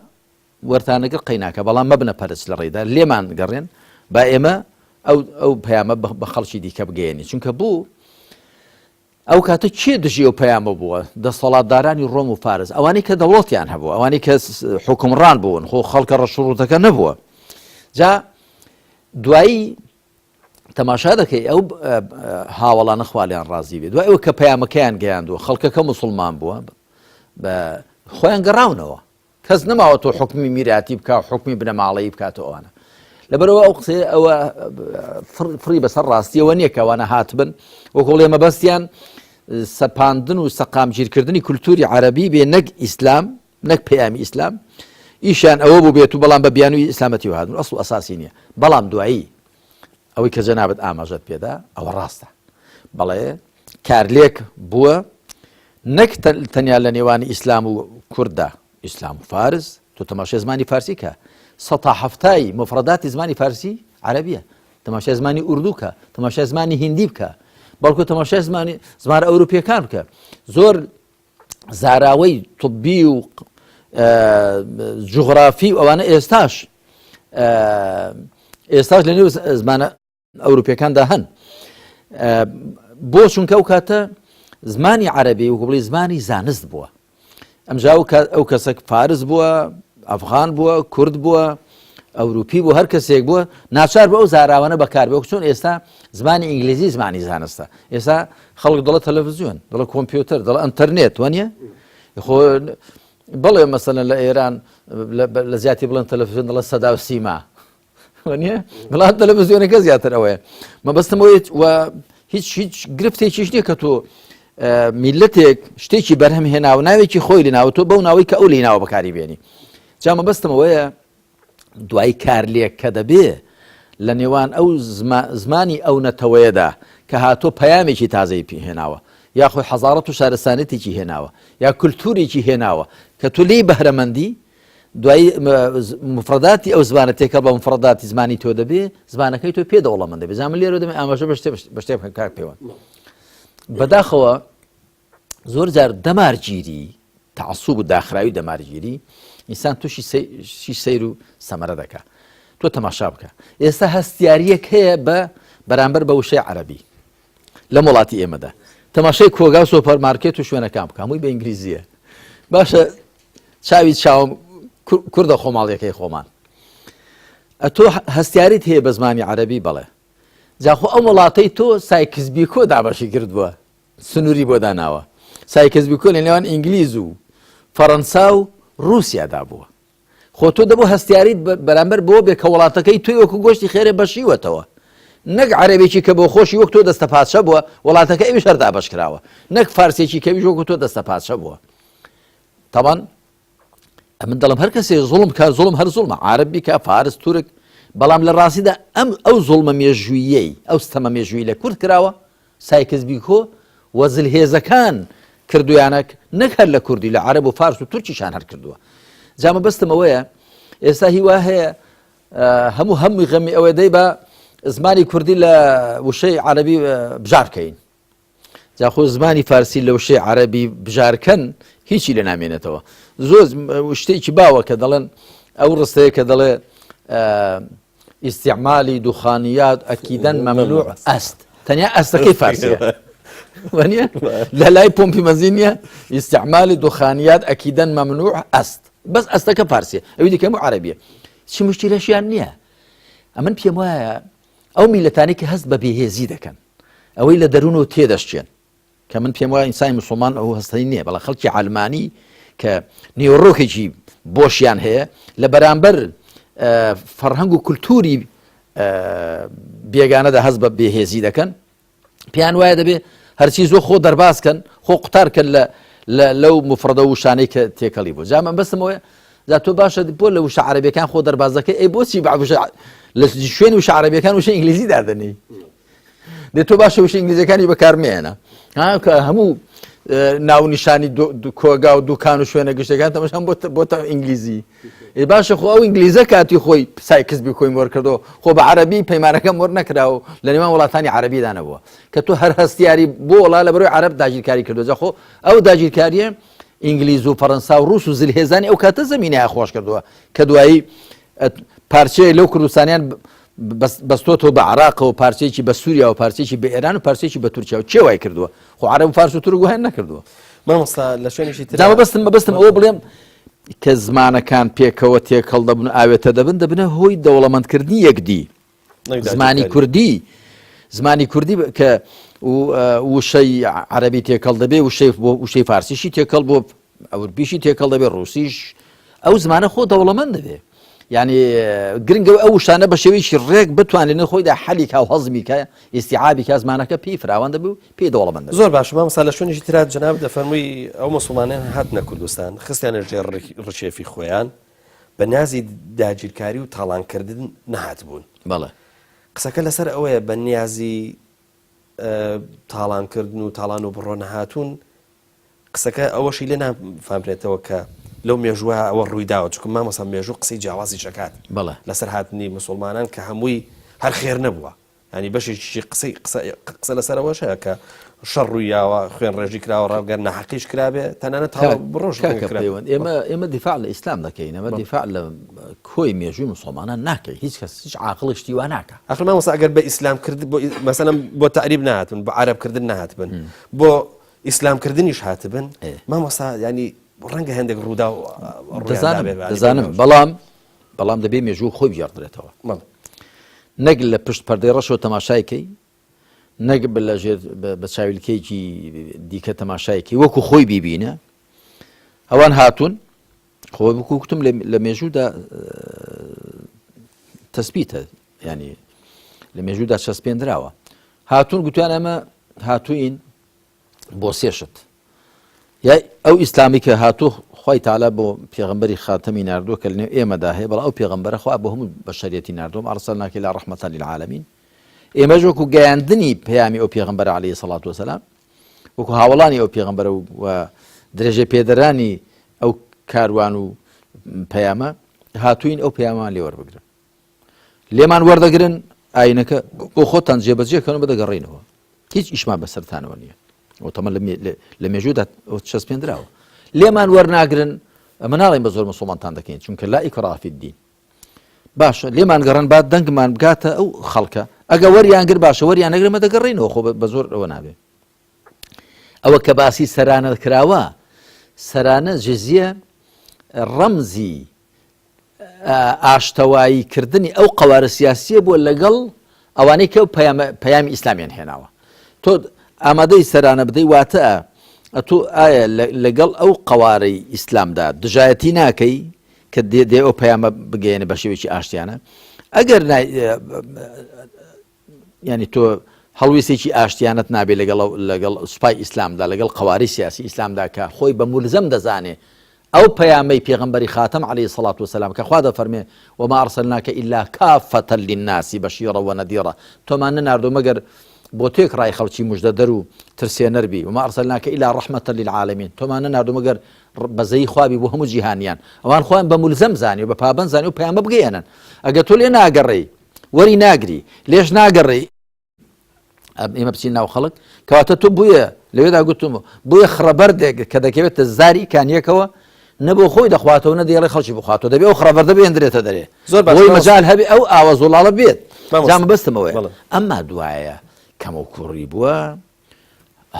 Speaker 2: وەرتان نەگرت قەیناکە بەڵام مەبنە پەرچ لە ڕێدا لێمان گەڕێن با ئێمە ئەو ئەو پەیامە بە خەڵکی دیکە بگەیەنی چونکە بوو ئەو کاتە کێ دژی ئەو پەیامە بووە؟ دەسەڵاتدارانی ڕۆم و فارس، ئەوانەی کە دەوڵەتیان هەبوو، ئەوانەی کە حوکمڕان بوون، خۆ خەڵکە ڕەشوڕوتەکە نەبووە. جا دوایی تەماشا دەکەی ئەو هاوەڵانە خوا لێیان ڕازی بێ دوای ئەوە کە پەیامەکەیان گەیاندووە خەڵکەکە موسڵمان بووە بە خۆیان گەڕاونەوە کەس نەماوە تۆ حوکمی میراتی بکا و حوکمی بنەماڵەیی بکات و ئەوانە. لەبەرئەوە ئەو قسەیە ئەوە فڕی بەسەر ڕاستیەوە نییە کە ئەوانە هاتبن وەکو بڵێ مەبەستیان سەپاندن و سەقامگیرکردنی کولتوری عەرەبی بێ نەک ئیسلام نەک پەیامی ئیسلام ئیشیان ئەوە بوو بێت و بەڵام بە بیانووی ئیسلامەتی هاتن ئەسڵ و ئەساسی نییە بەڵام دوایی ئەوەی کە جەنابت ئاماژەت پێدا ئەوە ڕاستە بەڵێ کارلێک بووە نەک تەنیا لە نێوانی ئیسلام و کورددا، ئیسلام و فارس، تۆ تەماشای زمانی فارسی کە، سەتا حەفتای موفرەداتی زمانی فارسی عەرەبیە، تەماشای زمانی ئوردو کە، تەماشای زمانی هیندی بکە، بەڵکو تەماشای زمانی زمانە ئەوروپیەکان بکە، زۆر زاراوەی طبی و جوغرافی و ئەوانە ئێستاش ئێستاش لە نێو زمانە ئەوروپیەکاندا هەن بۆ چونکە ئەو کاتە زمانی عەربی وەکو بڵێی زمانی زانست بووە ئەمجا ئەو کەسێک فارس بووە ئەفغان بووە کورد بووە ئەوروپی بوو هەر کەسێک بووە ناچار بە ئەو زاراوانە بەکار بێ چۆن ئێستا زمانی ئینگلیزی زمانی زانستە ئێستا خەڵک دەڵە تەلەڤزیۆن دەڵە کۆمپیوتەر دەڵە ئەتەرنێت وانە خۆ بەڵێ مەسەلەن لە ئێران لە زیاتی بڵێن تەلەڤزیۆن دەڵە سەدا و سیما وەنیە بەڵام تەلەڤزیۆنەکە زیاتر ئەوەیە مەبەستم ئەوەیە و هیچ هیچ گرفتێکیش نییە کە تۆ میلەتێک شتێکی بەرهەم هێناوە ناوێکی خۆی لەناوە تۆ بەو ناوەی کە ئەو لی ناوە بەکاری بێنی جا مەبەستم ئەوەیە دوای کارلێک کە دەبێ لە نێوان ئەو زمانی ئەو نەتەوەیەدا کە هاتۆ پەیامێکی تازەی پێهێناوە یاخۆی حەزارەت و شارستانێتێکی هێناوە یا کولتوریکی هێناوە کە تۆ لێی بەهرەمەندی دوایی مفرەداتی ئەو زمانە تێکەڵ بە مفرەداتی زمانی تۆ دەبێ زمانەکەی تۆ پێ دەوڵەمەند دەبێ جا من لێرە دەمێ ئاماژە بە شتێ بە شتێ بکەم کاک پێوەند بەداخەوە زۆر جار دەمارگیری تعسوب و داخراوی دەمارگیری ئینسان تووشی شی سەیر و سەمەرە دەکا تۆ تەماشا بکە ئێستا هەستیاریەک هەیە بە بەرامبەر بە وشەی عەرەبی لەم وڵاتی ئێمەدا تەماشای کۆگا و سۆپەر مارکێت و شوێنەکان بکە هەمووی بە ئینگلیزیە باشە چاوی چاوم کوردە خۆماڵیەکەی خۆمان ئەتۆ هەستیاریت هەیە بە زمانی عەرەبی بەڵێ جاخۆ ئەم وڵاتەی تۆ سایکس بیکۆ دابەشی کردووە سنووری بۆ داناوە سایکس بیکۆ لە نێوان ئینگلیز و فەڕەنسا و رووسیادا بووە خۆ تۆ دەبوو هەستیاریت بەرامبەر بەوە بێ کە وڵاتەکەی تۆی وەکو گۆشتی خێرێ بەشیوەتەوە نەک عەرەبێکی کە بۆ خۆشی وەک تۆ دەستە پاچە بووە وڵاتەکە ئەویش هەر دابەش کراوە نەک فارسێکی کەویش وەکو تۆ دەستە پاچە بووە تاوان ئەمن دەڵم هەر کەسێ زوڵم کە زوڵم هەر زوڵمە عرب بیکە فارس تورک بەڵام لە ڕاستیدا ئەم ئەو زوڵمە مێژوویەی ئەو ستەمە مێژووی لە کورد کراوە سایکس بیکۆ و زلهێزەکان کردویانە نەک هەر لە کوردی لە عەرەب و فارس و تورکیشان هەر کردووە جا مەبەستم ئەوەیە ئێستا هیوا هەیە هەموو هەمووی غەمی ئەوەی دەی بە زمانی کوردی لە وشەی عەربی بژارکەین جاخۆ زمانی فارسی لە وشەی عەربی بژارکەن هیچی لە نامێنێتەوە زۆر شتێکی باوە کە دەڵێن ئەو ڕستەیە کە دەڵێ ئیستعمالی دوخانیات ئەکیدەن مەمنوع ئەست تەنیا ئەستەکەی فارسیە وانە لە لای پۆمپی مەزین نیە ئیستعمالی دوخانیات ئەکیدەن مەمنوع ئەست بەس ئەستەکە فارسیە ئەوی دیکە هەموو عەرەبیە چی مشکلەشیان نییە ئەمن پێم وایە ئەو میلەتانی کە هەست بە بێهێزی دەکەن ئەوەی لە دەروون و تێدەشچێن کە من پێم وایە ئینسانی موسڵمان ئەو هەستەی نییە بەڵام خەڵکی عەلمانی کە نیوەڕۆکێکی بۆشیان هەیە لە بەرامبەر فەرهەنگ و کولتوری بێگانەدا هەست بە بێهێزی دەکەن پێیان وایە دەبێ هەرچی زۆر خۆ دەربازکەن خۆ قوتارکەن لە لەو مفرەدە وشانەی کە تێکەڵی بوو جا من بەسمەوەی جا تۆ باشە بۆ لە وشە عەرەبیەکان خۆ دەربازەکەی ئەی بۆچی بە لە شوێن وشە عەرەبیەکان وشە ئینگلیزی دادەنێی دێ تۆ باشە وشە ئینگلیزیەکانی بەکارمێنە کە هەموو ناونیشانی کۆگا و دوکان و شوێنە گشتەکان تەمەشان بۆتە ئینگلیزی ئێ باشە خۆ ئەو ئینگلیزە کاتی خۆی سایکس بیکۆی مۆر کردو خۆ بە عەربی پەیمانەکە مۆر نەکرا و لە نێوان وڵاتانی عەربیدا نەبووە کە تۆ هەر هەستیاری بۆ وڵا لە بەرەوەی عەرب داگیرکاری کردو جا خۆ ئەو داگیرکاریە ئینگلیز و فەرەنسا و ڕوس و زلهێزانی ئەو کاتە زمینیان خۆش کردووە کە دوایی پارچەیە لەو کوردستانیان بەستۆتەوە بە عراقەوە پارچەیەکی بە سووریا و پارچێکی بە ئێران و پارچێکی بە تورکیا و کێ وای کردووە؟ خۆ عەرەب و فارس و تورک وایان نەکردووە.
Speaker 1: مامۆستا لە شوێنێکی ترا
Speaker 2: جا مەبەستم مەبەستم ئەوە بڵێم کە زمانەکان پێکەوە تێکەڵ دەبن و ئاوێتە دەبن دەبنە هۆی دەوڵەمەندکردنی یەکدی. زمانی کوردی زمانی کوردی کە وشەی عەربی تێکەڵ دەبێ وشەی بۆ وشەی فارسیشی تێکەڵ بۆ ئەورپیشی تێکەڵ دەبێ ڕوسیش ئەو زمانە خۆ دەوڵەمەند دەبێ یعنی گرنگە ئەو وشانە بە شێوەیەکی ڕێک بتوانێت خۆیدا حەلی کا و هەزمی کە ئیسیعابی کە زمانەکە پێی فراوان دەبوو پێی دەوڵەمەند
Speaker 1: زۆر باش مامۆستا لە شوێنێکی ترا جەناب دەفەرمووی ئەو مسوڵمانان هاتنە کوردستان خستیانە ژێر ڕکێفی خۆیان بە نیازی داگیرکاری و تاڵانکردن نەهاتبوون.
Speaker 2: بەڵێ.
Speaker 1: قسەکە لەسەر ئەوەیە بە نیازی تاڵانکردن و تاڵان و بڕۆ نەهاتوون، قسەکە ئەوەشی لێ نافامرێتەوە کە لەو مێژووە ئەوە ڕووی داوە، چونکە مامۆستا مێژوو قسەی جیاوازیش ئەکات
Speaker 2: بەڵێ.
Speaker 1: لەسەر هاتنی مسوڵمانان کە هەمووی هەر خێر نەبووە. یانی بەشێکیشی قسەی قسە قسە لەسەر ئەوەش هەیە کە شەڕ ڕووی یاوە خوێن ڕێژی کراوە ڕەنگە ناحەقیش کرابێ تەنانەت تاڵە بڕۆش ڕەنگە
Speaker 2: کاکە
Speaker 1: کرابێ.
Speaker 2: پەیوەند ئێمە ئێمە دیفاع لە ئیسلام دەکەین ئەمە دیفاع لە کۆی مێژووی مسوڵمانان ناکەین هیچ کەس هیچ عاقڵێک شتی وا ناکا.
Speaker 1: ئاخر مامۆستا ئەگەر بە ئیسلام کرد بۆ مەسەلەن بۆ تەعریب نەهاتبن بۆ عەرەب کردن نەهاتبن بۆ ئیسلام کردنیش هاتبن مامۆستا یانی ڕەنگە هەندێک ڕووداو ڕوویان
Speaker 2: دەزانم
Speaker 1: دابێ
Speaker 2: دەزانم بەڵام بەڵام دەبێ مێژوو خۆی بگێڕدرێتەوە نەک لە پشت پەردەی ڕەشەوە تەماشای کەی نەک لە ژێر بە چاویلکەیەکی دیکە تەماشای کەی وەکو خۆی بیبینە ئەوان هاتوون خۆ بکو کوتم لە مێژوودا تەسبیتە ینی لە مێژوودا چەسپێنراوە هاتوون گوتیان ئەمە هاتوین بۆ سێ شت یا ئەو ئیسلامی کە هاتوو خوای تەعالا بۆ پێغەمبەری خاتەمی ناردووە کە لەنێو ئێمەدا هەیە بەڵام ئەو پێغەمبەرە خوا بۆ هەموو بەشەریەتی ناردووە ما ارسلناک الا رحمة للعالمین ئێمەش وەکو گەیاندنی پەیامی ئەو پێغەمبەرە عەلەیهی سەڵات وەسەلام وەکو هاوەڵانی ئەو پێغەمبەرە و درێژە پێدەرانی ئەو کاروان و پەیامە هاتوین ئەو پەیامان لێ وەربگرن لێمان وەردەگرن ئاینەکە بۆ خۆتان جێبەجێ کەن و بەدەگەڕینەوە هیچ ئیشمان بەسەرتانەوە نییە ئەو تەمە لە مێژوودا چەسپێندراوە لێمان وەرناگرن ئەمە ناڵێن بە زۆر مسلمانتان دەکەین چونکە لا إكراه في الدين باشە لێمان گەڕن با دەنگمان بگاتە ئەو خەڵکە ئەگە وەریان گر باشە وەریان نەگرمە دەگەڕینەوە خۆ بە زۆر ئەوە نابێ ئەوە کە باسی سەرانە کراوە سەرانە جزیە ڕەمزی ئاشتەوایی کردنی ئەو قەوارە سیاسیە بووە لەگەڵ ئەوانەی کە پەیامی ئیسلامیان هێناوە تۆ ئامادەی سەرانە بدەی واتە ئەتۆ ئایا لەگەڵ ئەو قەوارەی ئیسلامدا دژایەتی ناکەی کە دێ دێ ئەو پەیامە بگەیەنە بە شێوەیەکی ئاشتیانە ئەگەر ینی تۆ هەڵویستێکی ئاشتیانەت نابێت لەگەڵ لەگەڵ سوپای ئیسلامدا لەگەڵ قواری سیاسی ئیسلامدا کە خۆی بە مولزەم دەزانێ ئەو پەیامەی پێغەمبەری خاتەم علیە الصلوة والسلام کە خوا دەفەرمێ، وما ارسلناک الا کافە للناس بشیرا ونذیرا، تۆمان نەناردووە مەگەر بۆ تێکڕای خەڵکی مژدەدەر و ترسێنەر بی، وما ارسلناک الا رحمە للعالمین، تۆمان نەناردووە مەگەر بەزەیی خوا بی بۆ هەموو جیهانیان. ئەوان خۆیان بە مولزەم زانی و بە پابەند زانی ئەو پەیامە بگەیەنن. ئەگەر تۆ لێ ناگەڕێی، وەری ناگری، لێش ناگەڕێی، ئێمە بچین ناو خەڵک کەواتە تۆ بووە لەوێدا گوتم بۆیە خڕەبەردێک کە دەکەوێتە زاری کانیەکەوە نە بۆ خۆی دەخواتەوە نە دێڵێ خەڵکی بخواتەوە دەبێ ئەو خڕەبەردە بێندرێتە دەرێ
Speaker 1: زۆر باش
Speaker 2: بۆی مەجال هەبێ ئەو ئاوە زۆڵاڵە بێت
Speaker 1: مامۆستا.
Speaker 2: جا مەبەستم ئەوەیە
Speaker 1: بەڵێ.
Speaker 2: ئەمما دوایە کەم و کوڕی بووە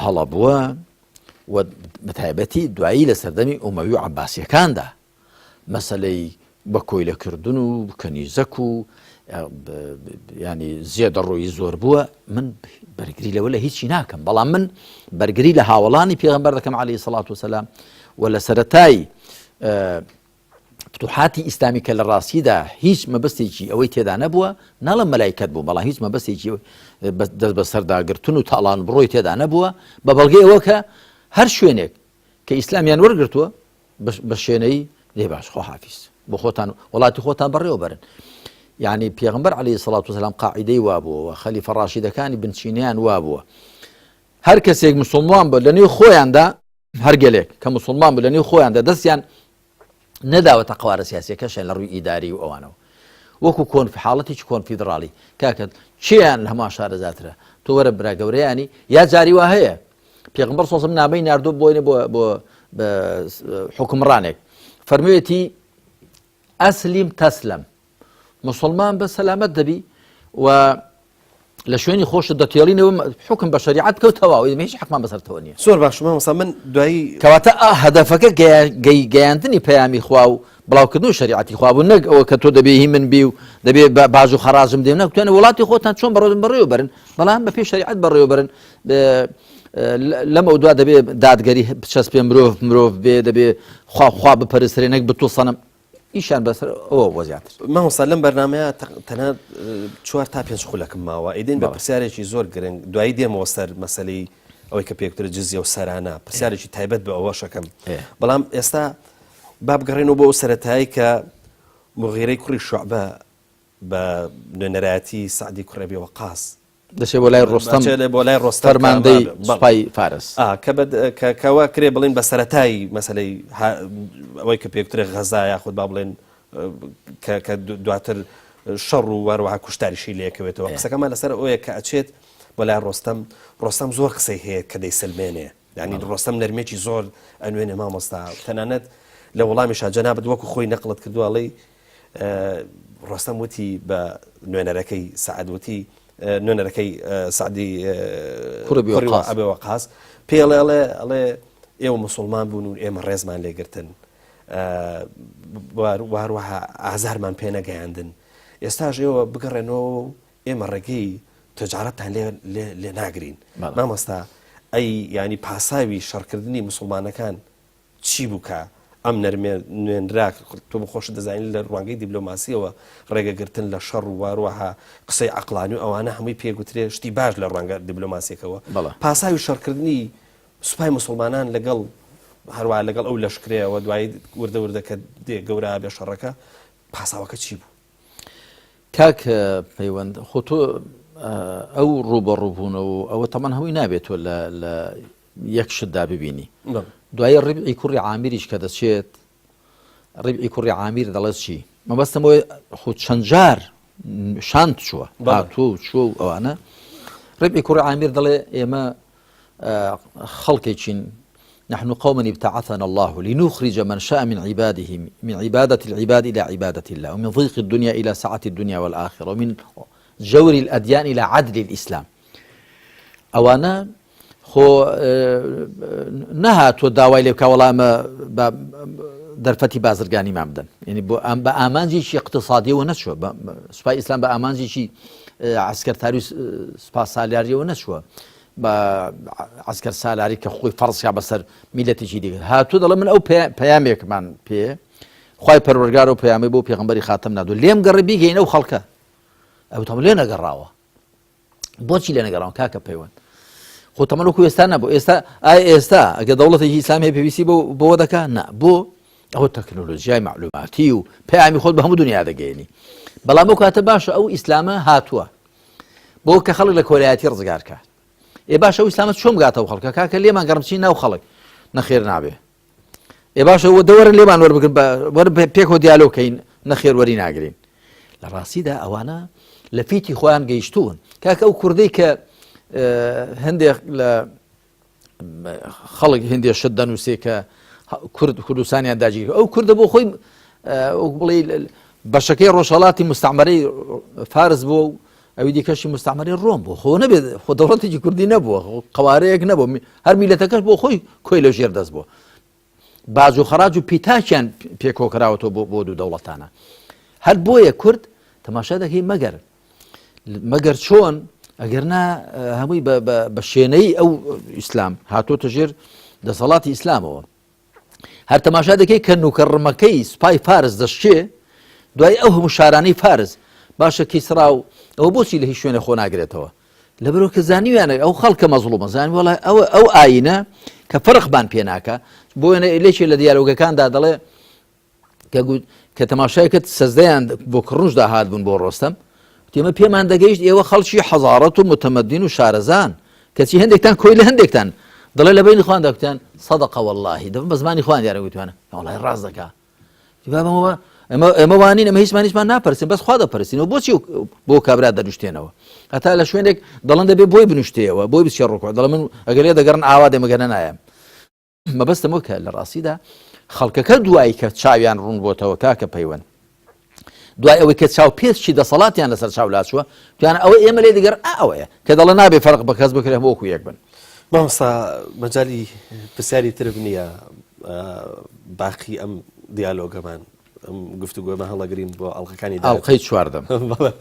Speaker 2: هەڵە بووە و بەتایبەتی دوایی لە سەردەمی ئومەوی و عەباسیەکاندا مەسەلەی بە کۆیلە کردن و کەنیزەک و ینی زێدەڕۆیی زۆر بووە من بەرگری لەوە لە هیچی ناکەم بەڵام من بەرگری لە هاوڵانی پێغمبەر دەکەم علی سەڵات وسلام و لە سەتای فتوحاتی ئیسلامی کە لە ڕاستیدا هیچ مەبەستێکی ئەوەی تێدا نەبووە ناڵم مەلایکەت بوو بەڵام هیچ مەبەستێکی دەست بەسەرداگرتن و تاڵان بڕۆی تێدا نەبووە بە بەڵگەی ئەوە کە هەر شوێنێک کە ئیسلامیان وەرگتووە بە شێنەی لێ باش خۆحافیز بۆ خۆتان وڵاتی خۆتان بەڕێوە بەرن یعنی پێغمبەر علی سڵات وسلام قاعدەی وابووەوە خەلیفە ڕاشیدەکانی بنچینیان وابووە هەر کەسێک مسلمان بە لە نێو خۆیاندا هەر گەلێک کە مسلمان بوو لە نێو خۆیاندا دەستیان نەداوەتە قوارە سیاسەکەشیان لە ڕووی ئیداری و ئەوانەوە وەکو کۆنف حاڵەتێکی کۆنفیدراڵی کاکە چیان لە هەمان شارەزاترە تۆ وەرە برا گەورەیانی یا جاری وا هەیە پێغمبەر صلی الله نامەی ناردوو بۆینە بۆ بۆ حکومڕانێک فەرموویەتی ئەسلیم تەسلم مسلمان بە سەلامەت دەبی. و لە شوێنی خۆشت دەتێڵینەوە حکم بە شەریعەت بکە و تەواو ئێمە هیچ حەقمان بەسەرتەوە نییە.
Speaker 1: زۆر باشە مامۆستا من دوایی.
Speaker 2: کەواتە ئا هەدەفەکە گەیاندنی پەیامی خوا و بڵاوکردنەوەی شەریعەتی خوا بوو نەک ئەوە کە تۆ دەبێ هی من بی و دەبێ باج و خەڕاجم دێ نەک توانە وڵاتی خۆتان چۆن بەڕێوە بەڕێوە بەرن بەڵام بە پێی شەریعەت بەڕێوە بەرن لەمە دوا دەبێ دادگەری بچەسپێ مرۆڤ مرۆڤ بێ دەبێ خوا خوا بپەرسترێ نەک بت و سەنەم ئیشیان بەسەر ئەوە بۆ زیاتر.
Speaker 1: مامۆستا لەم بەرنامەیە تەنها چوار تا پێنج خولەکم ماوە ئیدین بە پرسیارێکی زۆر گرنگ دوایی دێمەوە سەر مەسەلەی ئەوەی کە پێکترە جزیە و سەرانە پرسیارێکی تایبەت بە ئەوەشەکەم بەڵام ئێستا با بگەڕێنەوە بۆ ئەو سەرەتایی کە مغیرەی کوڕی شعبە بە نوێنەرایەتی سەعدی کوڕی ئەبی وەقاس
Speaker 2: دەچێ بۆ لای ڕۆستەم
Speaker 1: دەچێ بۆ لای ڕۆستەم
Speaker 2: فەرماندەی سوپای فارس.
Speaker 1: ئا کە بە کە کەوا کرێ بڵێن بە سەرەتای مەسەلەی ئەوەی کە پێکترێ غەزا یاخود با بڵێن کە کە دواتر شەڕ و وەروەها کوشتاریشی لێکەوێتەوە قسەکەمان لەسەر ئەوەیە کە ئەچێت بۆ لای ڕۆستەم ڕۆستەم زۆر قسەی هەیە کە دەیسەلمێنێ یانی ڕۆستەم نەرمێکی زۆر ئەنوێنێ مامۆستا تەنانەت لە وەڵامیشا جەنابت وەکو خۆی نەقڵت کردووە ئەڵێی ڕۆستەم وتی بە نوێنەرەکەی سەعد وتی نوێنەرەکەی سەعدی
Speaker 2: کوڕی
Speaker 1: ئەبێ وەقاس پێڵێ ئەڵێ ئەڵێ ئێوە مسلمان بوون و ئێمە ڕێزمان لێگرتن واروەها ئازارمان پێ نەگەیاندن ئێستاش ئێوە بگەڕێنەوە و ئێمە ڕێگەی تەجارەتتان لێ ناگرین مامۆستا ئەی ینی پاساوی شەڕکردنی مسلمانەکان چی بوو کە ئەم نەرمێ نوێنرا؟ تۆ بۆ خۆشت دەزانی لە ڕوانگەی دیبلۆماسییەوە ڕێگەگرتن لە شەڕ و واروەها قسەی عەقڵانی و ئەوانە هەمووی پێ گوترێ شتی باش لە ڕوانگە دیبلۆماسییەکەوە. پاساوی شەڕکردنی سوپای موسڵمانان لەگەڵ هەروەها لەگەڵ ئەو لەشکرەیەوە دوایی وردە وردە کە دێ گەورە ئەبێ شەڕەکە پاساوەکە چی بوو؟
Speaker 2: کاک پەیوەند خۆ تۆ ئەو ڕووبەڕووبوونەوە و ئەوە تەمان هەمووی نابێت تۆ لە لە یەک شتدا ببینی دوایی ڕبعی کوڕی عامیریش کە دەچێت ڕبعی کوڕی عامیر دەڵێت چی مەبەستم بۆی خۆ چەند جار شاند چووە هاتوو و چووە و ئەوانە ڕبعی کوڕی عامیر دەڵێ ئێمە خەڵکێکین نحن قوما ابتعثنا الله لنخرج من شاء من عباده من عبادة العباد إلى عبادة الله ومن ضيق الدنيا إلى سعة الدنيا والآخرة ومن جور الأديان إلى عدل الإسلام ئەوانە خۆ نەهاتووە داوای لێ بکا وەڵا ئەمە بە دەرفەتی بازرگانیمان بدەن یعنی بۆ ئەم بە ئامانجێکی اقتصادیەوە نەچووە سوپای ئیسلام بە ئامانجێکی عسکەرتاری سوپا سالاریەوە نەچووە بە عسکەر سالاری کە خۆی فەرزکا بەسەر میلەتێکی دیکە هاتوو دەڵێ من ئەو پەیامێکمان پێ خوای پەروەردگار و پەیامی بۆ پێغمبەری خاتم نادو لێم گەڕێ بیگەین ئەو خەڵکە ئەو تەم لێ نەگەڕاوە بۆچی لێ نەگەڕاون کاکە پەیوەند خۆ تەمەن وەکو ئێستا نەبوو ئێستا ئایا ئێستا ئەگە دەوڵەتێکی ئیسلامی هەیە پێویستی بۆ بۆ دەکا نا بۆ ئەوە تەکنۆلۆژیای معلوماتی و پەیامی خۆت بە هەموو دنیا دەگەێنی بەڵام ئەو کاتە باشە ئەو ئیسلامە هاتووە بۆ کە خەڵک لە کۆلایەتی ڕزگارکە ئێ باشە ئەو ئیسلامە چۆن بگاتەوە خەڵکە کاکە لێمان گەڕم چی ناو خەڵک نەخێر نابێ ئێ باشە وە دەوەرن لێمان وەربگرن وەرن پێکەوە دیالۆگ کەین نەخێر وەری ناگرین لە ڕاستیدا ئەوانە لە فیتی خۆیان گەیشتوون کاکە ئەو کوردەی کە هەندێک لە خەڵک هەندێک شت دەنووسێ کە کورد کوردستانیان داگیر ئەو کوردە بۆ خۆی بڵێ بەشەکەی ڕۆژهڵاتی مستعمەرەی فارس بووە و ئەوی دیکەشی مستعمەرەی ڕۆم بوو خۆ نەبێت خۆ دەوڵەتێکی کوردی نەبووە قوارەیەک نەبوو هەر میلەتەکەش بۆ خۆی کۆی لە ژێر دەست بووە باج و خەراج و پیتاکیان پێکۆکراوەتەوە بۆ بۆ دوو دەوڵەتانە هەر بۆیە کورد تەماشا دەکەی مەگەر مەگەر چۆن ئەگەر نا هەمووی بە شێنەی ئەو ئیسلام هاتۆتە ژێر دەسەڵاتی ئیسلامەوە هەر تەماشا دەکەی کە نوکە ڕمەکەی سوپای فارس دەشکێ دوای ئەو هەموو شارانەی فارس باشە کیسرا و ئەوە بۆچی لە هیچ شوێنێ خۆ ناگرێتەوە لەبەرەوە کە زانیویانە ئەو خەڵکە مەزڵومە زانی وڵای ئەوە ئەو ئاینە کە فەرقمان پێ ناکە بۆ لێکێ لە دیالۆگەکاندا دەڵێ کە گوت کە تەماشای کرد سەزدەیان بۆ کڕنوش داهات بوون بۆ ڕۆستەم تێمە پێمان دەگەیشت ئێوە خەڵکی حەزارەت و متەمەدین و شارەزان کەچی هەندێکتان کۆی لە هەندێکتان دەڵێ لە بینی خوان دەکوتیان سەدەقە واللهی دەبم بە زمانی خوان دیارە گوتوانە وڵی ڕاست دەکا بابەوە ئەمە ئێمە وانین ئەمە هیچمان هیچمان ناپەرسین بەس خوا دەپەرسین و بۆچی بۆ کابرا دەنوشتێنەوە هەتا لە شوێنێک دەڵێن دەبێ بۆی بنوشتەوە بۆی بچێ ڕکوع دەڵێ من ئەگەر لێ دەگەڕن ئاوا دێمەگەنە نایەم مەبەستم وەکە لە ڕاستیدا خەڵکەکە دوایی کە چاویان ڕوون بۆتەوە کاکە پەیوەند. دوای ئەوەی کە چاوپێچکی دەسەڵاتیان لەسەر چاو لاچووە، وتیانە ئەوەی ئێمە لێی دەگەڕێین ئا ئەوەیە کە دەڵێ نابێ فەرق بە کەس بکرێ هەموو وەکوو یەک بن.
Speaker 1: مامۆستا مەجالی پرسیاری ترم نییە باقی ئەم دیالۆگەمان ئەم گفتوگۆمە هەڵەگرین بۆ ئەڵقەکانی داهاتوو.
Speaker 2: ئەڵقەی چواردەم.
Speaker 1: بەڵێ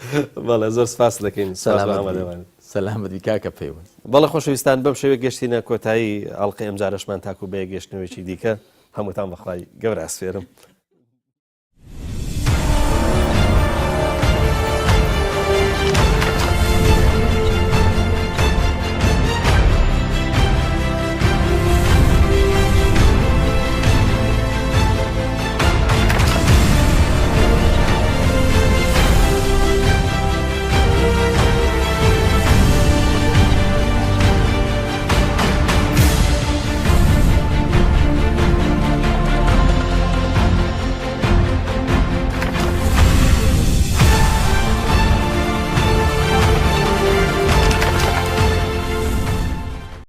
Speaker 1: بەڵێ زۆر سپاست دەکەین سپاس بۆ ئامادەبوونت.
Speaker 2: سەلامەت بی کاکە پەیوەند.
Speaker 1: بەڵێ خۆشەویستان بەم شێوەیە گەشتینە کۆتایی ئەڵقەی ئەمجارەشمان تاکوو بە یەک گەشتنەوەیەکی دیکە هەمووتان بەخوای گەورە ئەسپێرم.